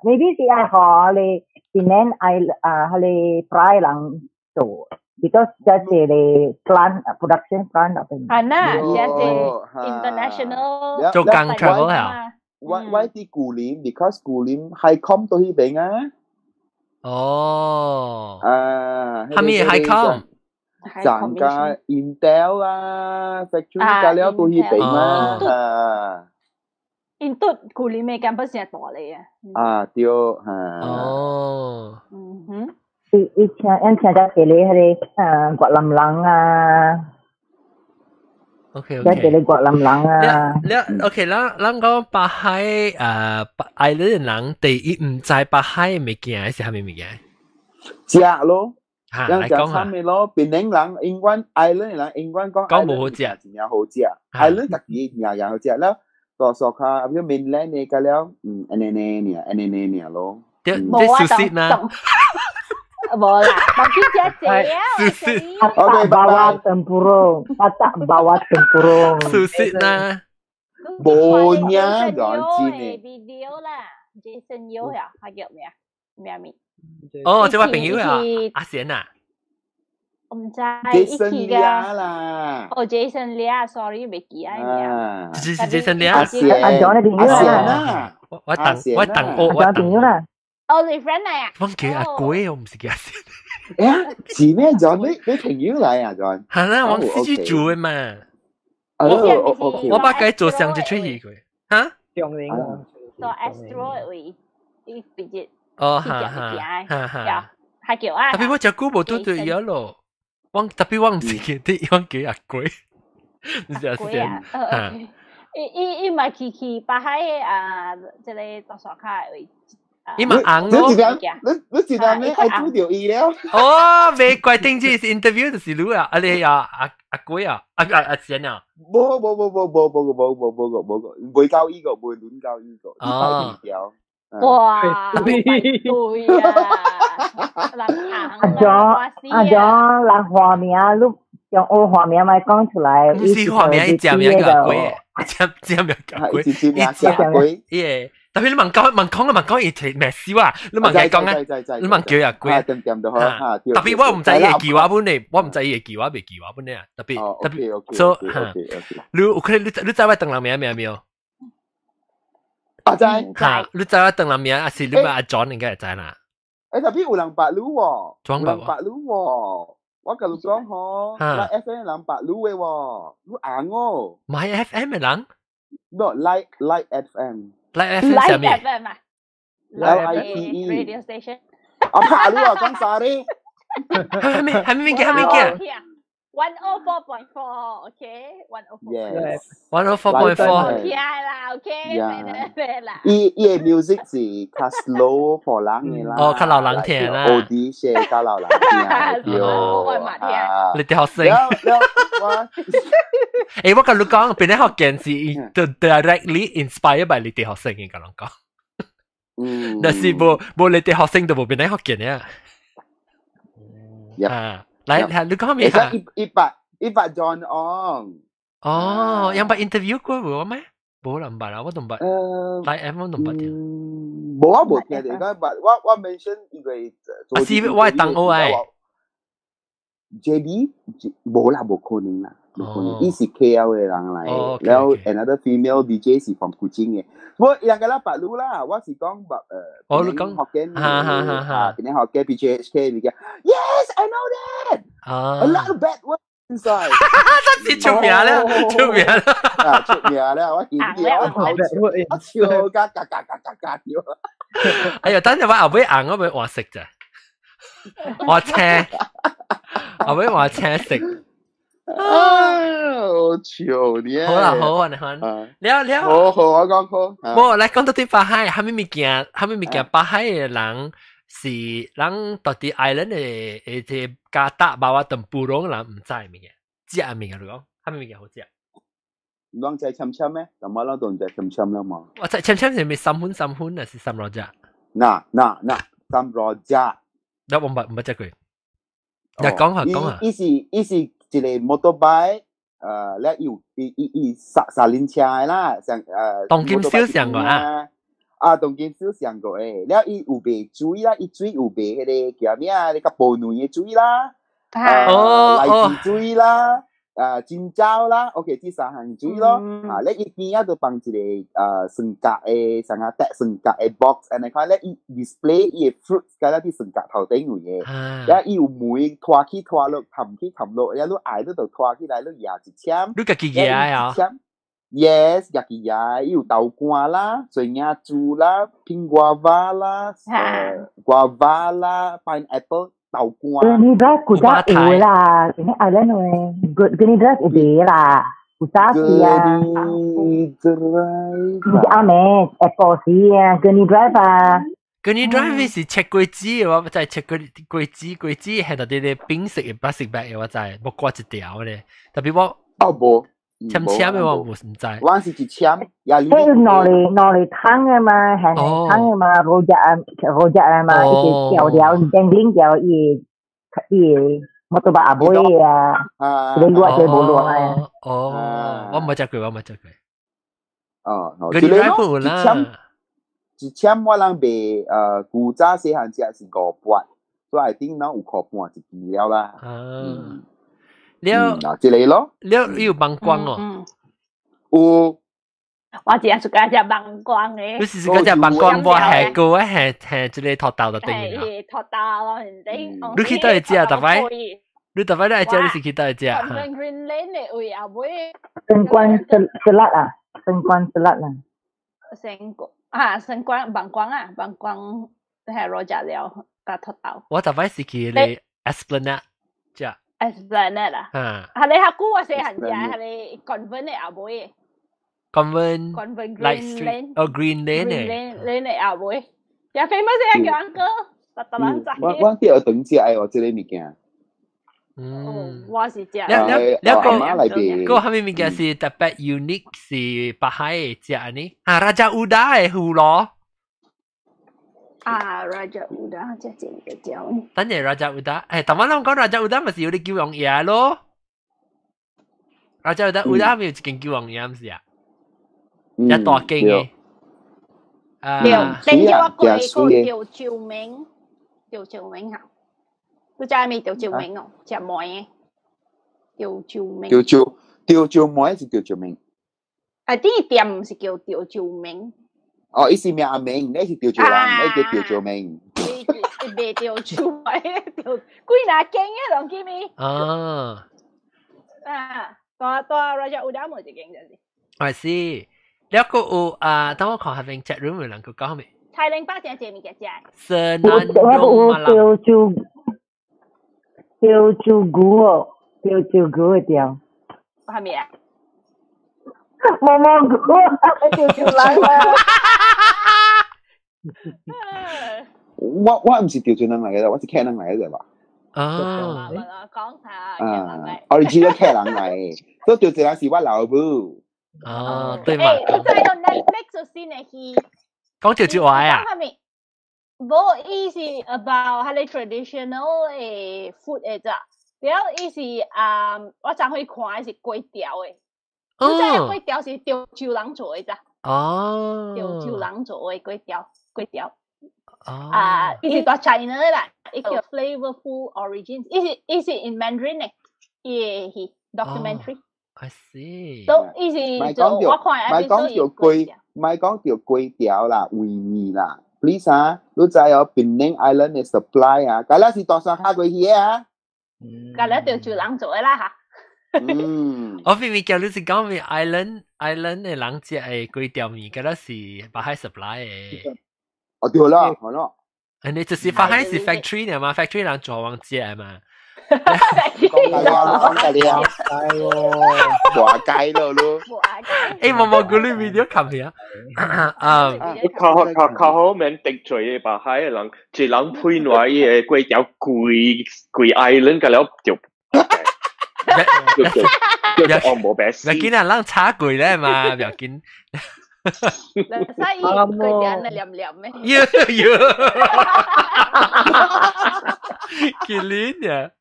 ？maybe 是愛學你，今年愛啊，彼個 try 人做，because 這是個 plant production plant 嗰邊。係啦，這是 international 做工 travel 啊。我佇古林，because 古林 HICOM 都彼邊啊。哦。啊，係咪 HICOM？賺加 Intel 啊，factory 加了都彼邊嘛。啊。 Intel 古林嘅 campus 係大嚟啊。啊，對，嚇。哦。嗯哼。伊伊聽，因聽咗一個彼個越南人啊。 OK OK。一個越南人啊。你 OK，咱咱講北海island 人第一毋知北海物件是啥物物件？食咯。嚇，來講下。咯，檳城人永遠 island 人永遠講講無好食，真正好食。island 家己真正好食了，多數較啊，比如 mainland 的個了，嗯，按呢呢爾，按呢呢爾咯。對，這事實呢？無啦，當今食濟啊！ Katak bawah tempurung, katak bawah tempurung。事實呢？無呢，講真的。 video 啦，Jason Yeo 呀，他叫咩啊？咩名？哦，這位朋友啊，阿賢啊。我毋知一起噶。啦。哦，Jason Lia，sorry，未記啊名。是是 Jason Lia。阿賢，阿 John 的朋友啦。我等我等我我朋友啦。哦，你 friend 嚟啊？我叫阿鬼，我唔是叫阿賢。誒，是咩 John？你你朋友來啊，John？係啦，我自己做的嘛。我我把佢做上一出戲過。嚇？中年。做 Astro 位，伊直接。哦，哈哈，哈哈。係叫啊。特別我隻久無拄對伊咯，我特別我唔是記得，我叫阿鬼。你知啊？嚇。伊伊伊嘛去去北海啊，這個大沙卡位。伊嘛紅咯。你你你一陣咩愛拄著伊了？哦，未怪定這是 interview 就是你啊，啊你啊阿阿鬼啊，阿阿阿賢啊。無無無無無無無無無無無，未交伊個，未輪交伊個，哦。哇！對啊，阿 John 阿 John，人化名，你用烏化名咪講出來。唔是化名，伊正名叫阿鬼，正正名叫阿鬼，伊正名鬼。耶！特別你問講問講啊問講，伊提咩事啊？你問佢講啊，你問叫阿鬼。特別我毋知伊會記我本呢，我毋知伊會記我，未記我本呢。特別特別，所以你有可能你你知我當人名名沒有？啊知。嚇，你知我鄧林名，還是你問阿 John 應該會知啦。欸，特別有人捌你喎，有人捌你喎。我共你講吼，Lite FM 人捌你的喎，你紅哦。 My FM 的人？No, Lite FM。 Lite FM 啥物？Lite FM 啊？L I T E Radio station。啊，拍你啊，講啥咧？係咪係咪物件？係物件？ 104.4, okay? 104. Yes. 104.4。 OK 啦，OK，咩啦？伊伊的 music 是較 slow for 人的啦。哦，較老人聽啦。 O D 些較老人聽，對。我嘛聽。你啲學生。我，欸，我共你講，邊個學件是 directly inspired by 你啲學生嘅，共人講。但是無無你啲學生就無邊個學件呀。啊。來，你講咩啊？一百 John Ong。哦，有捌 interview 過無咩？無啦，毋捌啦，我都毋捌。來 M 我都毋捌聽。無啊，無聽著，講捌我我 mention 因為。啊，是我係同學誒。 JB 無啦，無可能啦，無可能。伊是 KL 的人來，然後 another female DJ 是 from 古晉的。我兩個啦捌你啦，我是講捌哦，你講福建，哈哈哈哈，檳城福建 PJHK 物件。Yes, I know that. 啊 A lot of bad words inside. 真是出名了，出名了，啊，出名了！我見見我頭我笑甲嘎嘎嘎嘎嘎掉。哎呀，等陣我後尾紅，我欲換色咋？換青，後尾換青色。啊，好笑呢！好啦，好啊，你看，了了，好好，我講好。無來講到對巴海，啥物物件，啥物物件，巴海的人是人到底 island 的的這加達巴瓦等布隆人毋知物件，食物件你講，啥物物件好食？攏知簽簽咩？咁我攏都毋知簽簽了嘛？我知簽簽是咪三分三分啊？是三羅只？嗱嗱嗱，三羅只。那我毋捌毋捌食過。你講下講下。伊是伊是一個 motorbike，咧有伊伊伊三三輪車的啦，像當今小上過啊。啊，當今小上過的，了伊有賣水啦，伊水有賣彼個叫咩啊？你較無卵的水啦，荔枝水啦，啊，青椒啦，OK，這三項水咯。啊，你伊邊仔就放一個雙格的，啥個帶雙格的 box，按呢看咧，伊 display 伊的 fruits，佮了佇雙格頭頂位的，了伊有門拖起拖落，冚起冚落，了你愛你就拖起來，你舉一簽。你家己舉啊？Yes，家己舉，伊有豆乾啦、水鈉珠啦、蘋果瓦啦、guava 啦、pineapple。豆乾。 Gurney Drive 古早有啦，ini island 嘅 Gurney Drive 有賣啦，古早時啊。 Gurney Drive。啱咩？Apple 時啊，Gurney Drive 啊。 Gurney Drive 是切果子的，我知切果果子果子係到啲啲冰色的 plastic bag 的，我知，無掛一條咧。特別我哦無，簽簽的我無毋知。我是一簽，也係攞嚟攞嚟湯的嘛，係湯的嘛，rojak 啊，rojak 啊嘛，一個條條 dangling 條伊伊摩托巴阿妹啊，一個落一個無落啊。哦，我冇食過，我冇食過。哦， Gurney Drive 有啦。一簽我人賣古早細漢食是5八，所以 I think 儂有5塊半一支了啦。啊，了，嗱，這個咯，了有膀胱哦，有。我只係喜歡食膀胱的。你是喜歡食膀胱，無係個係係這個土豆就等於啦。土豆咯，頂。你去佗位食逐擺？你逐擺你愛食，你是去佗位食？ Green Lane 的位後尾。生關 selat 啊，生關 selat 啊。生關啊，生關膀胱啊，膀胱係 rojak 了，佮土豆。我逐擺是去咧 Esplanade 食。 Esplanade 啊。啊。係你較久我細漢食，係你 convent 的後尾。 Convent Convent Light Green Street Lane。哦，Green Lane Green 誒。 Lane Lane 的後尾。也 famous 的叫 uncle，逐逐人知。我我佇學堂食的哦，這個物件。我是食。了了了個個個啥物物件是特別 unique 是北海的食呢？啊，Raja Uda 的葫蘆。啊，Raja Uda 這真個叫。等陣 Raja Uda，誒，台灣人講 Raja Uda 咪是有啲叫王爺咯。Raja Uda Uda 咪有一間叫王爺，毋是啊？一大間嘅。對，頂住我過個趙趙明，趙趙明嚇。你知未？趙趙明哦，食糜的。趙趙明。趙趙趙趙糜是趙趙明。啊，啲店毋是叫趙趙明。哦，伊是名阿明，你是潮州人，你叫潮州明。伊袂潮州來，潮幾若間嘅攏記咪？啊。啊，大大 Raja Udang 無一間就是。我是，了個有啊，等我看下邊 chat room 有人佢講咩？菜零包正濟物件食。是南用馬潮州潮州牛哦，潮州牛的店。係咪啊？毛毛菇，潮州人啊！我唔是潮州人嚟嘅，我是客人嚟嘅啫吧？啊，講下啊，original 客人嚟，所以潮州人是我老母。哦，對嘛？欸，佢在用 Netflix 有新的戲。講潮州話啊？係咪？無，伊是 about 彼個 traditional 的 food 的咋？然後伊是啊，我昨昏看的是粿條的。你知影粿條是潮州人做的咋？哦。潮州人做的粿條，粿條。哦。啊，伊是蹛 China 的啦，伊叫 Flavorful Origins，伊是 in Mandarin 的，伊的戲 documentary。 I see。都伊是做我看的，莫講著粿，莫講著粿條啦，維尼啦。Please 啊，你知哦，檳城 Island 的 supply 啊，嗰啦是大山下過去的啊。嗰啦潮州人做的啦嚇。嗯，我明明叫你是講咪 island 的人食的粿條麵，嗰啦是北海 supply 的。哦對啦，好咯。你就是北海是 factory 呢嘛，factory 人做往食的嘛。講大話，講大話，係喎，話雞咯咯。欸，毛毛菇你 video 看未啊？啊，較較較好免得罪的北海的人，一人配來伊的粿條規規 island 個了就。就就哦，無白死。唔要緊啊，人炒過咧嘛，唔要緊。使伊粿條咧黏黏的。喲喲，吉林呀！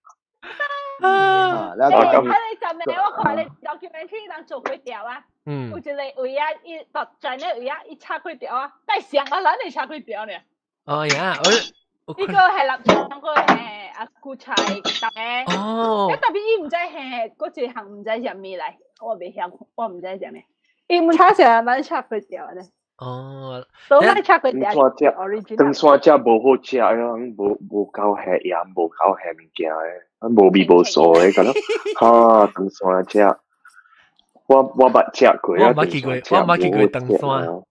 啊，欸，啊，你昨暝我看你 documentary 人做粿條啊，嗯，有一個位啊，伊到在那位啊，伊炒粿條啊，帶上啊，咱會炒粿條呢。哦呀，我呢個係立場個係阿古菜特哦，特別伊毋知係嗰一項毋知啥物來，我袂曉，我毋知啥物。伊毋炒啥，咱炒粿條呢。哦，都咱炒粿條。長山食無好食，人無無夠鹹鹽，無夠鹹物件的，無味無素的，咁咯。哈，長山食，我捌食過，我捌去過，我捌去過長山。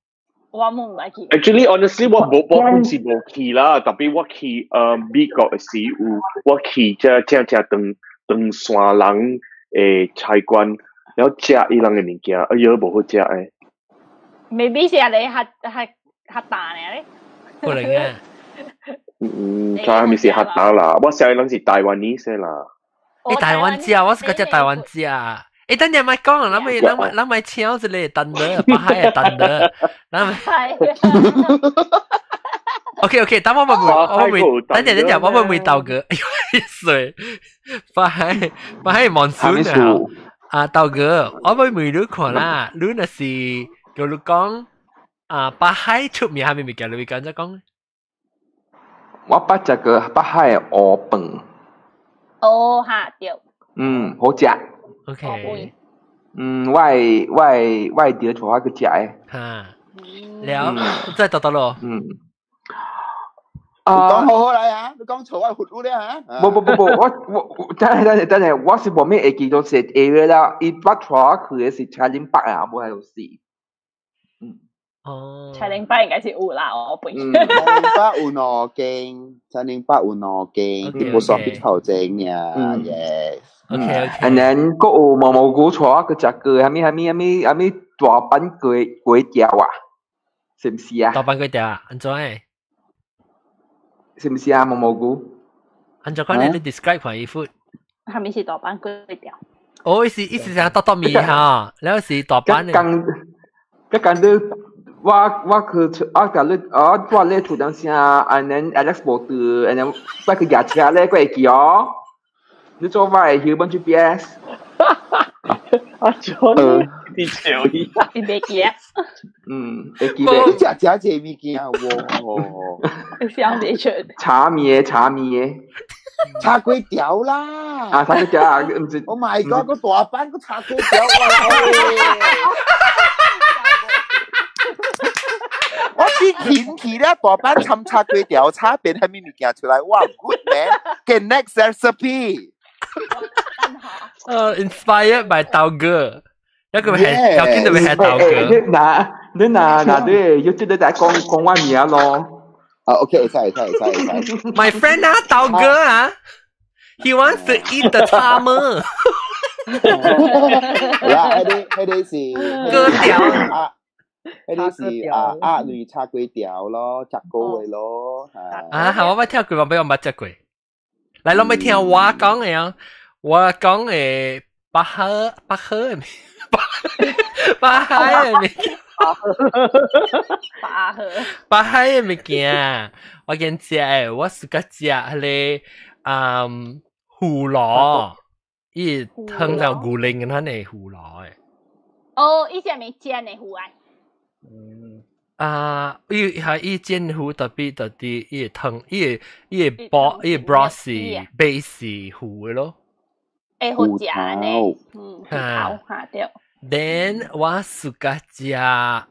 我冇捌去。 Actually, honestly，我無我本是無去啦，特別我去美國的時有，我去這正正長長山人的菜館，然後食伊人的物件，哎喲，無好食的。 Maybe 是你較較較大呢？可能啊。嗯，睇下咪是較大啦，我想伊人是台灣人先啦。欸，台灣食，我是講食台灣食。欸，等陣咪講，咱咪咱咪咱咪請一個單的，北海的單的，咱咪。OK OK，等我問我問，等陣等陣我問問豆哥，哎呦，水，北海北海monsoon啊，啊豆哥，我問問你看啦，你若是叫你講啊，北海出名係咪物件？你會講怎講？我捌食過北海的烏飯。哦，哈對。嗯，好食。 OK。嗯，我會我會我會佇厝我去食的。哈，了，再倒倒咯。嗯。你講好好嚟啊！你講錯我罰你咧嚇。無無無無，我我等下等下等下，我是無咩會記到是 area 啦，伊捌帶我去的是柴林北啊，無係有事。嗯。哦。柴林北應該是有啦，我本。柴林北有兩間，柴林北有兩間，啲冇索比頭前呀，yes。 OK OK。 And then 閣有毛毛菇帶我去食過，啥物啥物啥物啥物大阪粿粿條啊，是毋是啊？大阪粿條啊，按怎的？是毋是啊？毛毛菇？按怎講你describe 看伊 food？係咪是大阪粿條？哦，伊是伊是啥剁剁麵哈，然後是大阪的。剛一講你我我去我甲你我住咧厝當時啊，and then Alex 無佇，and then 我去駕車咧，閣會記哦。你做我的 human GPS。阿 John，你笑伊。你袂記啊？嗯，會記得。你食食這物件喎？想袂出。炒麵的，炒麵的。炒粿條啦！啊，炒粿條啊，毋是。 Oh my god！個大阪個炒粿條，哇！掀起了大班參炒粿條炒變係咩物件出來？哇，good man，get next recipe。 Inspired by 豆哥，一個係有見到係豆哥。你嗱你嗱嗱你要即係在講講我名咯。啊，OK，會使會使會使會使。 My friend 啊，豆哥啊，he wants to eat the 叉麼。啦，彼個是粿條啊，彼個是啊鴨類炒粿條咯，食過的咯。啊，我捌聽過，我捌食過。來，攏欲聽我講的啊，我講的白河白河的白海的物件，白河白海的物件，我見食的，我是較食彼個嗯芋螺，伊湯就牛奶咁樣的芋螺的。哦，伊是咪煎的芋啊？嗯。啊，伊係伊煎芋特別特別，伊湯，伊個煲，伊個 broth 是 base 是芋的咯。會好食呢，嗯，頭下對。 Then 我 suka 食啊，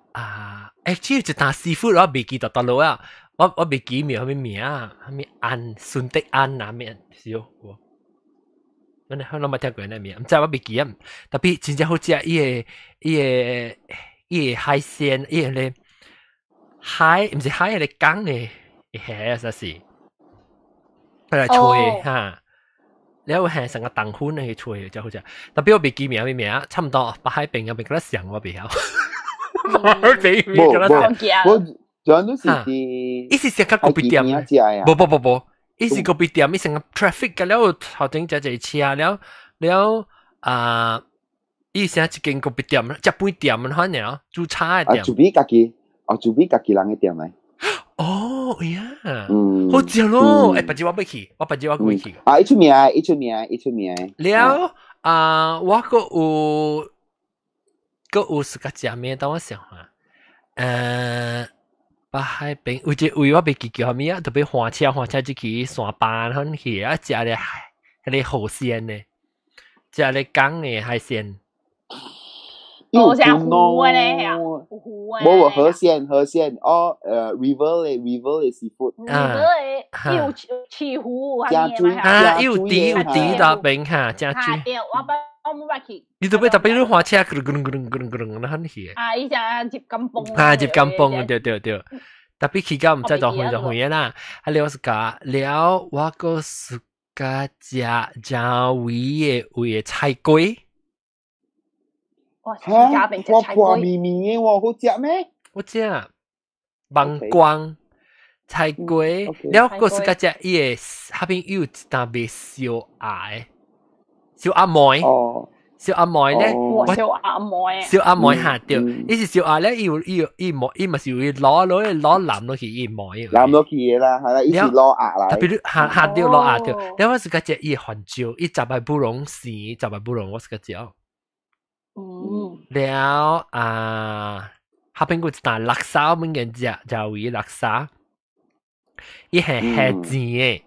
欸，這有一單 seafood 我袂記得佗落啊，我袂記名啥物名啊，啥物安順德安啊咩是哦，我，我我攏捌聽過那名，毋知我袂記啊，特別真正好食，伊個海鮮，伊個咧海，毋是海，彼個港的蝦啥是，佢來吹哈。了係成個糖粉去吹真好食，特別我袂記名咩名，差唔多北海邊啊，邊個上我袂曉。北海邊邊個上。我主要是佇，伊是成個咖啡店，無無無無，伊是咖啡店，伊成個 traffic 個了頭前坐一車了了啊，伊成一間咖啡店，食飯店反正煮茶的店。啊，厝邊家己，哦，厝邊家己人的店來。哦，哎呀，嗯，好食咯！欸，別日我欲去，我別日我會去。啊，伊出名，伊出名，伊出名。了啊，我閣有自家食咩？等我想下。北海邊有一位我袂記叫啥物啊，特別換車換車入去山班彼去啊，食咧彼個河鮮呢，食咧港的海鮮。無像湖的咧，湖的。無河鮮河鮮哦，river 的 seafood。 river 的有市湖，加水啊，有池有池那邊哈，真水。對，我捌我冇捌去。你特別特別你換車，咕嚕咕嚕咕嚕咕嚕，那很去。啊，伊只入金崩。啊，入金崩，對對對。特別去到毋知多遠多遠啦。啊，了是講了，我閣是較食正味的味的菜粿。哇！家邊食菜粿，綿綿的喎，好食咩？好食，芒光菜粿，了閣是較食伊的下邊有一呾賣燒鴨的，燒鴨糜。燒鴨糜咧，燒鴨糜，燒鴨糜下對，伊是燒鴨咧，伊有伊有伊糜，伊嘛是有攞落去攞淋落去伊糜。淋落去的啦，係啦，伊是滷鴨啦。特別下下對滷鴨對，了我是較食伊番椒，伊十擺布隆生，十擺布隆我是較食。了啊，下邊個一呾叻沙，物件食食味叻沙，伊係蝦子的，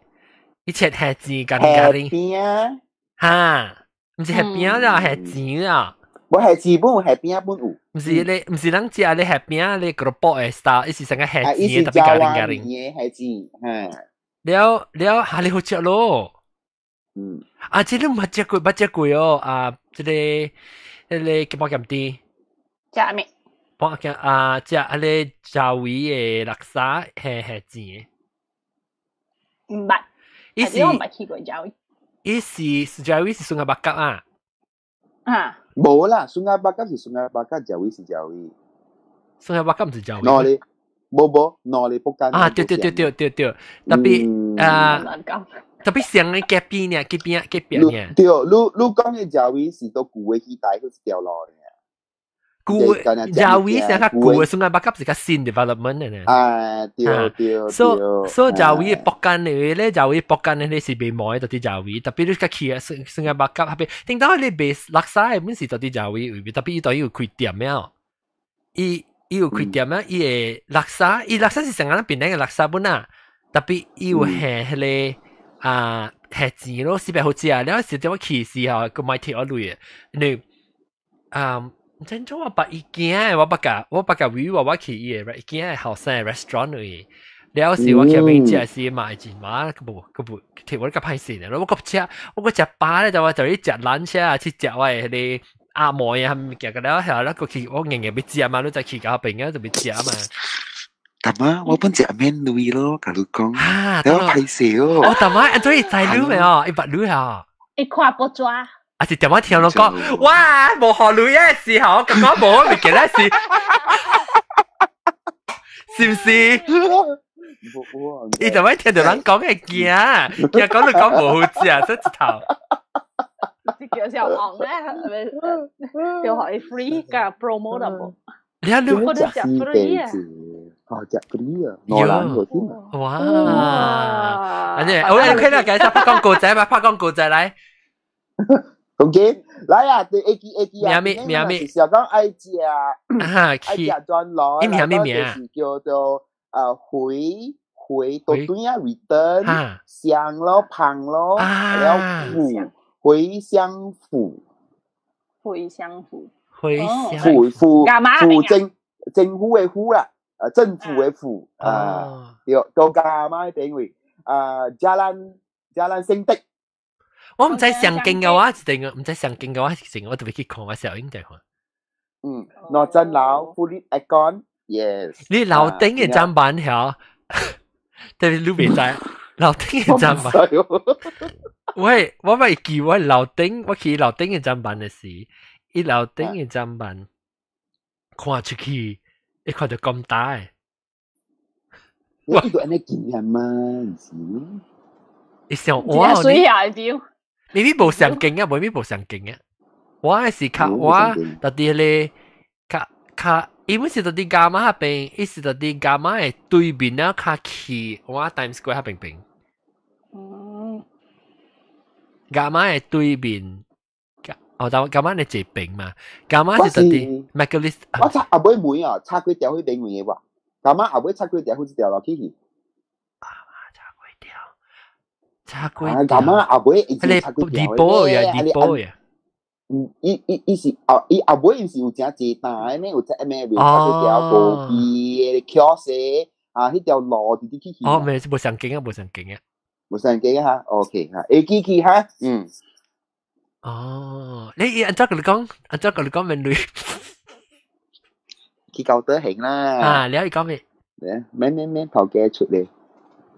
伊切蝦子咖喱咖喱。餅哈，毋是蝦餅啦，蝦子啊。無蝦子本有蝦餅本有。毋是咧，毋是人食咧蝦餅咧，個卜的 style，伊是成個蝦子特別咖喱咖喱。蝦子，嗯。了了，哈你好食咯。啊，這個毋捌食過，捌食過哦。啊，這個。彼個雞毛鹹甜，食咩？我講啊，食彼個爪味的叻沙係係甜的。毋捌，伊是我毋捌去過爪味。伊是爪味是 Sungai Bakap 啊？啊？無啦，Sungai Bakap 是 Sungai Bakap，爪味是爪味。 Sungai Bakap 毋是爪味。哪裡？無無，哪裡福建？啊，對對對對對對，特別啊。特別像的隔壁呢，隔壁隔壁呢。對，你講的爪味是到舊的戲台去一條路的。舊的爪味是較舊的，Sungai Bakap 是較新 development 的呢。啊，對對。所以爪味福建的咧，爪味福建的咧是袂糜的，佇爪味。特別你較去啊，Sungai Bakap 彼邊，頂到你賣叻沙的本是佇爪味位，特別伊都有開店了。伊有開店啊，伊的叻沙，伊叻沙是成個咱檳城的叻沙本啊，特別伊有下彼個。啊，係錢咯，四百好食啊！了時陣我去時候，閣買鐵我鐳的，你啊，真做我捌伊驚，我捌甲我捌甲魚我我去伊個伊驚後生 restaurant 位。了時我去邊食時嘛會真嘛，佢無佢無，摕我較歹勢咧。我閣食我閣食飽咧，就我就去食冷車啊，去食我的彼个阿妹啊，物件個了後，咱閣去我硬硬欲食嘛，你再去到邊啊就欲食嘛。大媽，我本食免鐳咯，共你講，了歹勢哦。哦，大媽，按怎伊知你未哦？伊捌你啊？伊看報紙。啊是點樣聽人講？哇，無予鐳的時候，我感覺無物件咧是，是毋是？伊就咪聽到人講會驚，驚講你講無好食，這一頭。這叫小紅咧，係咪？又可以 free 加 promote 得無？你睇你我都食 free 啊！哦，食 free 啊，兩人個添。哇！安尼，我嚟看啦，介紹拍廣告仔嘛，拍廣告仔來。講緊，來啊，對 A 記 A 記啊，名咩名咩？是講愛食，愛食轉來，名咩名？是叫做回回到對啊，return 香咯，芳咯，了府回鄉府，回鄉府，回鄉府府府政政府的府啦，政府的府啊，對，到加媽邊位啊，Jalan Jalan 聖德。我毋知上勁嘅話，一定毋知上勁嘅話，是我特別去看我小英在看。嗯，兩層樓，fully aircon，yes。你樓頂嘅砧板曉，特別你袂知，樓頂嘅砧板。喂，我咪記我樓頂，我去樓頂嘅砧板嘅時，伊樓頂嘅砧板看出去，一看到咁大。我呢個按呢見人嘛，唔是？伊想哇，水啊表。你咪無上勁啊，無咪無上勁啊。我係是較我特啲咧，較較，伊本是特啲伽馬嗰邊，伊是特啲伽馬嘅對面啊，較去我 Times Square 嗰邊邊。嗯。伽馬嘅對面，哦，但伽馬你這邊嘛？伽馬是特啲 Megalis。我插後尾門啊，插幾條去邊位嘅喎？伽馬後尾插幾條去這條落去。插幾條？伽馬後尾伊是插幾條？地波呀，地波呀。嗯，伊伊伊是後伊後尾伊是有誠濟單的，有隻咩？插幾條無邊的橋勢啊，彼條路直直去去。哦，未無上勁啊，無上勁啊，無上勁哈，OK 哈，會記去哈，嗯。哦，你按怎共你講？按怎共你講免鐳？去高德行啦。啊，你可以講咩？免免免，頭家出嚟。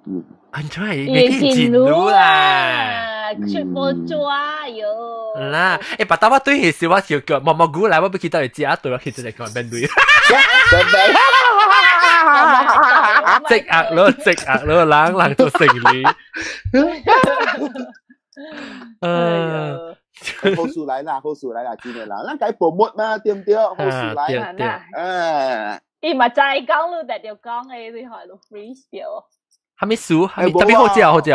嗯。安怎係未去進路啦？出無抓喲。啦，欸，白頭我對時我就叫毛毛菇來，我欲去倒去食，對我去這個看免鐳。積壓咯，積壓咯，人人做生理。好事來啦，好事來啦，真的啦，咱該 promote 嘛，對毋對？好事來，對對。伊嘛知講你，但就講的，你害你 freeze 掉。啥物事？啥物特別好食，好食。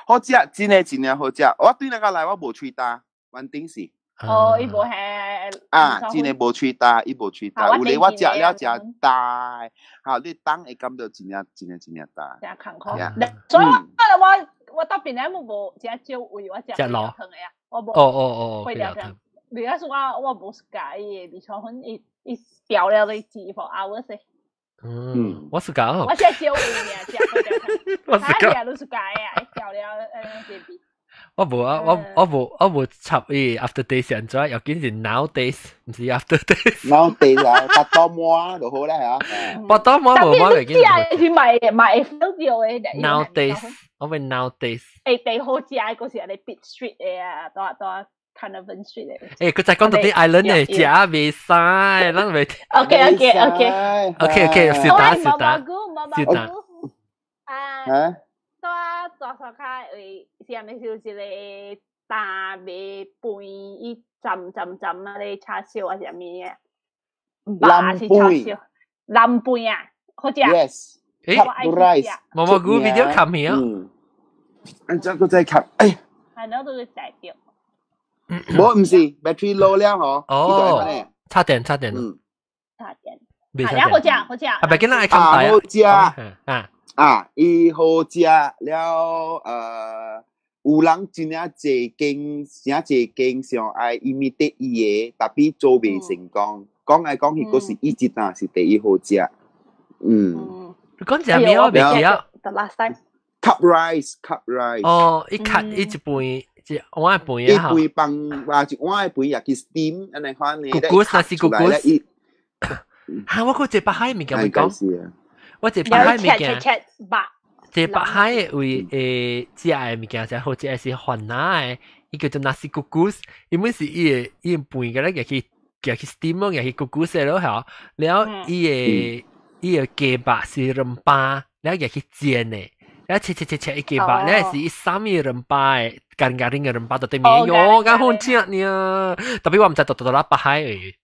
好食，真的真正好食。我對那個來，我無喙焦，穩定是。哦，伊無係。啊，真的無喙焦，伊無喙焦。有咧我食了誠焦，好，你等會感覺真正真正真正焦。真艱苦。所以我我我到邊咧，我無誠少位，我食食螺湯的啊，我無。哦哦哦，粿條湯。你講我我無喜歡伊的米腸粉，伊伊調了你24 hours。嗯，我是講。我食少位爾，食粿條湯。我是講。你是講啊？調了這邊。我無啊，我我無我無插伊 after taste 按怎，要緊是 now taste，毋是 after taste。 now taste 啊，巴肚滿就好啦嚇。巴肚滿無滿袂緊。特別是買買會 feel 到的。 now taste，我會 now taste。欸，第好食的閣是按呢 Pitt Street 的啊，蹛蹛 Carnarvon Street 的。欸，閣再講到啲 island 的食袂使，咱袂。 OK OK OK。 OK OK，是打是打。是打。啊。蹛大沙跤位是毋是有一個大賣飯，伊浸浸浸啊咧叉燒啊啥物的？藍是叉燒，藍飯啊，好食。 Yes。欸， rice。毛毛菇 video 看片啊？嗯。按怎閣再看？哎。係咯，都會摘掉。無，毋是，battery low 了吼。哦。插電插電。嗯。插電。啊，好食好食。啊，袂緊，咱愛看啊，好食。啊。啊，伊好食了，有人真正濟間，真濟間想愛 imitate 伊的，tapi 做袂成功。講來講去，閣是伊一單是第一好食。嗯。你講隻咩我未記啊？The last time。 Cup rice, cup rice。哦，一卡一杯，一碗飯啊！一杯飯，或一碗飯也去 steam，按呢款呢。咕咕那是咕咕。嚇！我講這北海物件會講，我這北海物件。這北海的位食的物件，好食的是番仔的，伊叫做 nasi kukus，伊本是伊的伊飯個咧，夾去 steam 咯，夾去 kukus 咯，嚇。了伊的雞肉是荏了夾去煎的。了切切切切一雞肉，了是伊三個荏的，乾乾嘅荏就對面，喲，咁好食呢。特別我毋知道到到啦北海的。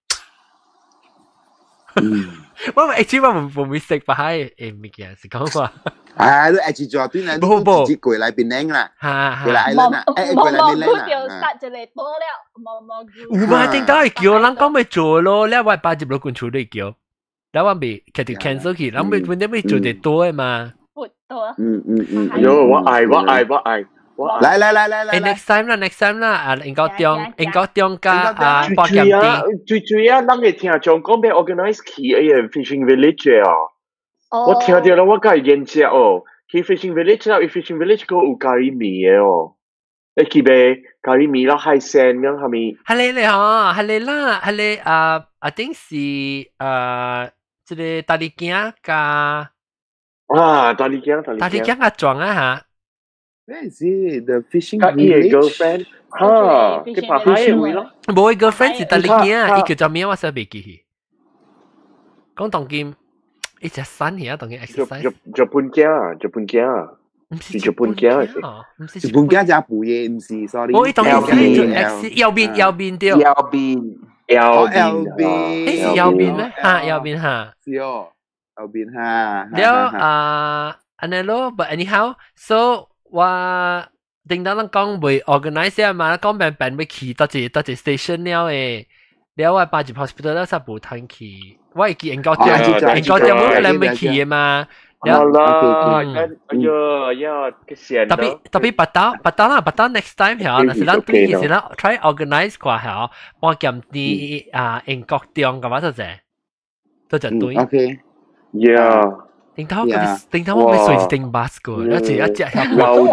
我actually 我唔會食北海的物件，是講話。啊，你愛去做對啦，你直接過來檳城啦，過來 island 啦，誒過來檳城啦。就殺一個多了，毛毛菇。有嘛？頂到會叫人講欲做咯，了我爸入落滾厝裡叫，了我未決定 cancel 去，人未本身欲做得多的嘛。多。喲，我愛我愛我愛。來來來來來，next time 啦，next time 啦，啊，應該中應該中加啊，八點啲。最最啊，咱個聽眾講欲 organize 去個 fishing village 啊。我聽著了，我佮伊研食哦。去 fishing village 啦，伊 fishing village 閣有咖喱麵的哦。你去買咖喱麵啦，海鮮咁係咪？係你咧嗬，係你啦，係你啊，I think 是啊，這個大力鏡加啊，大力鏡，大力鏡啊撞啊嚇。 Where is it? The fishing village? Girlfriend 哈，佢拍海嘅位咯。無，伊 girlfriend 是大力鏡，伊叫做咩？我實袂記去。講當今，伊隻山爾當今 exercise。日本鏡，日本鏡，毋是日本鏡，毋是日本鏡只肥的，毋是，sorry。我伊當今做 X 右邊右邊對。右邊右邊，欸是右邊咩？哈，右邊哈。是哦，右邊哈。了啊，按呢咯，but anyhow，so 我頂當咱講袂 organize 啊嘛，講變變欲去佗一佗一 station 了的，了我爸入 hospital 了才無通去。我會記英國店，英國店我可能欲去的嘛。好啦，哎呀呀，特別特別白刀白刀啦，白刀 next time 嚇，若是咱對是咱 try organize 過嚇，半劍啲啊英國店咁嘛，就係，都就對。 OK，yeah。頂頭頂頭我欲坐一頂 bus 過，一隻一隻我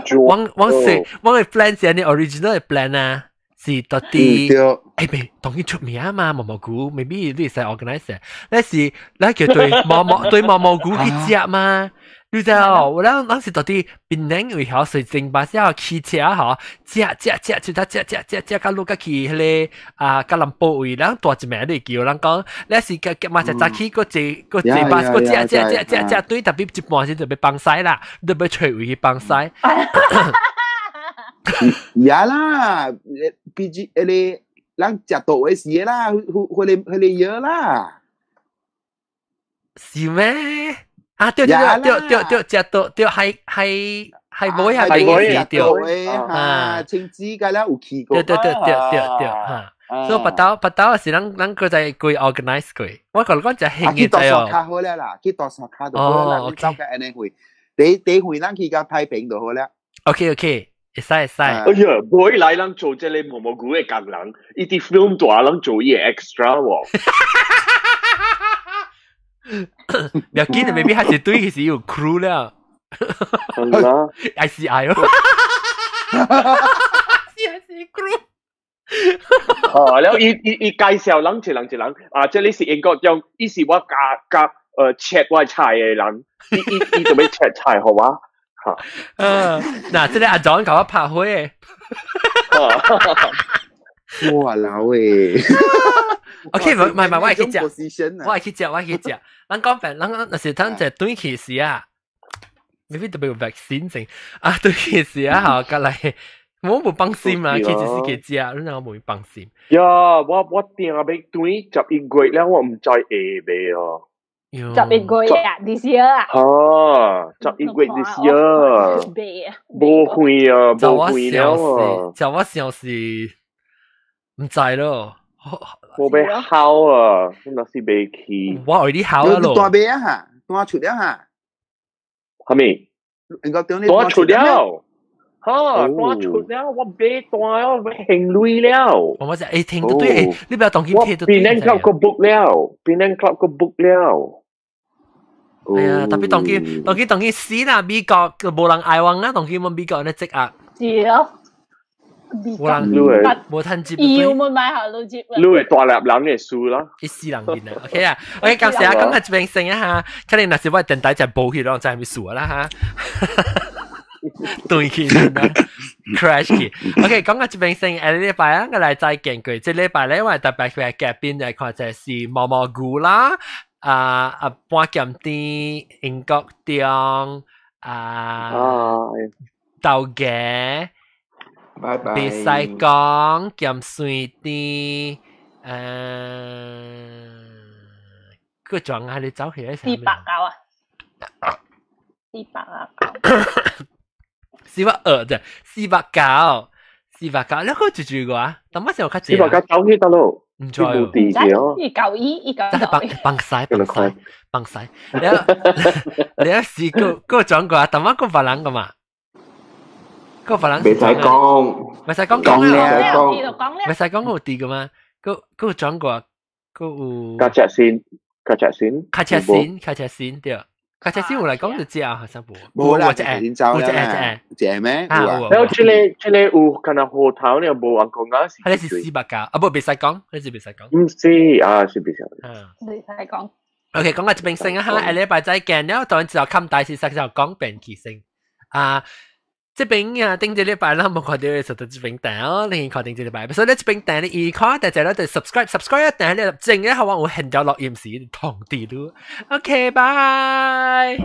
我是我的 plan 是按呢 original 的 plan 啊，是到底欸未當然出名嘛，毛毛菇，maybe 你會使 organize，那是咱叫對毛毛對毛毛菇去食嘛。你知哦，我咱咱是到底檳城位曉坐正巴士騎車吼，食食食就得食食食食到落個去彼個啊吉隆坡位，咱大一名你叫人講，你是個嘛就早起閣坐閣坐巴士閣食食食食食對，特別一半時就欲放屎啦，你欲揣位去放屎。呀啦，畢竟彼個咱食到的時啦，彼彼個彼個藥啦，是咩？啊對對對對對對，食到對係係係尾係邊個對啊？青子個啦有去過，對對對對對對嚇。所以白刀白刀是咱咱個在規 organize 過，我講講就興嘅去大沙卡好了啦，去大沙卡就好啦，你走個按呢去，第第回咱去到太平就好了。 OK OK，會使會使。哎呀，會來人做這個毛毛菇的工人，伊佇 film 大人做伊的 extra 喎。不要緊，maybe 還是對是有 crew 了。I C I 哦。是是 crew。哦，了伊伊伊介紹人一人一人，啊，這裡是英國中，伊是我加加切我菜的人，伊伊伊就欲切菜予我。嚇。嗯，嗱，這個阿 John 共我拍火的。哇老誒。 OK，唔係唔係，我會去食，我會去食，我會去食。咱講白，咱若是咱在轉去時啊，maybe 特別有 vaccine 先啊，轉去時啊，吼，過來，我無放心啦，其實是去食，你若無放心。呀，我我訂欲轉11月了，我毋知會袂哦。 11月啊，this year 啊。哈，11月 this year。無會啊，無會了啊。就我想是毋知咯。我欲考啊，我若是袂去。我為你考啊咯。大未啊哈，大出了哈。係咪？應該等你大出了。嚇，單出了，我買單了，我還鐳了。我我就聽到對，你不要當佢聽到對。Penang Club 個 book 了，Penang Club 個 book 了。係啊，特別當佢當佢當佢死啦，美國就無人愛我啦，當佢問美國咧積壓。是咯。無人無趁接。要冇買下都接。你會大粒人嘅輸啦。一死人見啊，OK 啊，OK，感謝啊，講下這邊先啊哈，可能若是我電台就無去咯，就係咪輸啦哈。對去啦，crash 去。OK，講下這邊先，下禮拜啊，我來再見過。這禮拜咧，我特別嘅嘉賓來看就是毛毛菇啦，啊啊半鹹甜英國中啊豆芽。拜拜。袂使講鹹水甜，個裝啊，你走起來。490啊，489。420啫，四百九，四百九，你可住住個啊？但乜時候較濟？490去得咯，唔知喎。192，192。放放晒，放晒，放晒。你你試過過轉過啊？但乜個別人個嘛？個別人袂使講，袂使講講啦，袂使講有啲個嘛？個個轉過，個有。卡車線，卡車線，卡車線，卡車線對。卡車線有來講就知啊，好像無。無啦，有隻隻咩？啊，有。然後這個這個有可能河頭呢，無人講啊。佢是490，啊不，袂使講，佢是袂使講。唔是啊，是袂使。袂使講。 OK，講到這邊先啊，下禮拜再見了。當然之後冚大事實就講變起先啊。這邊啊，頂這禮拜咱無看到就到這邊訂哦，你看頂這禮拜，所以咧這邊訂你一看，大家咧就 subscribe，subscribe 訂咧正一下我有現條錄音時通知你。OK，拜。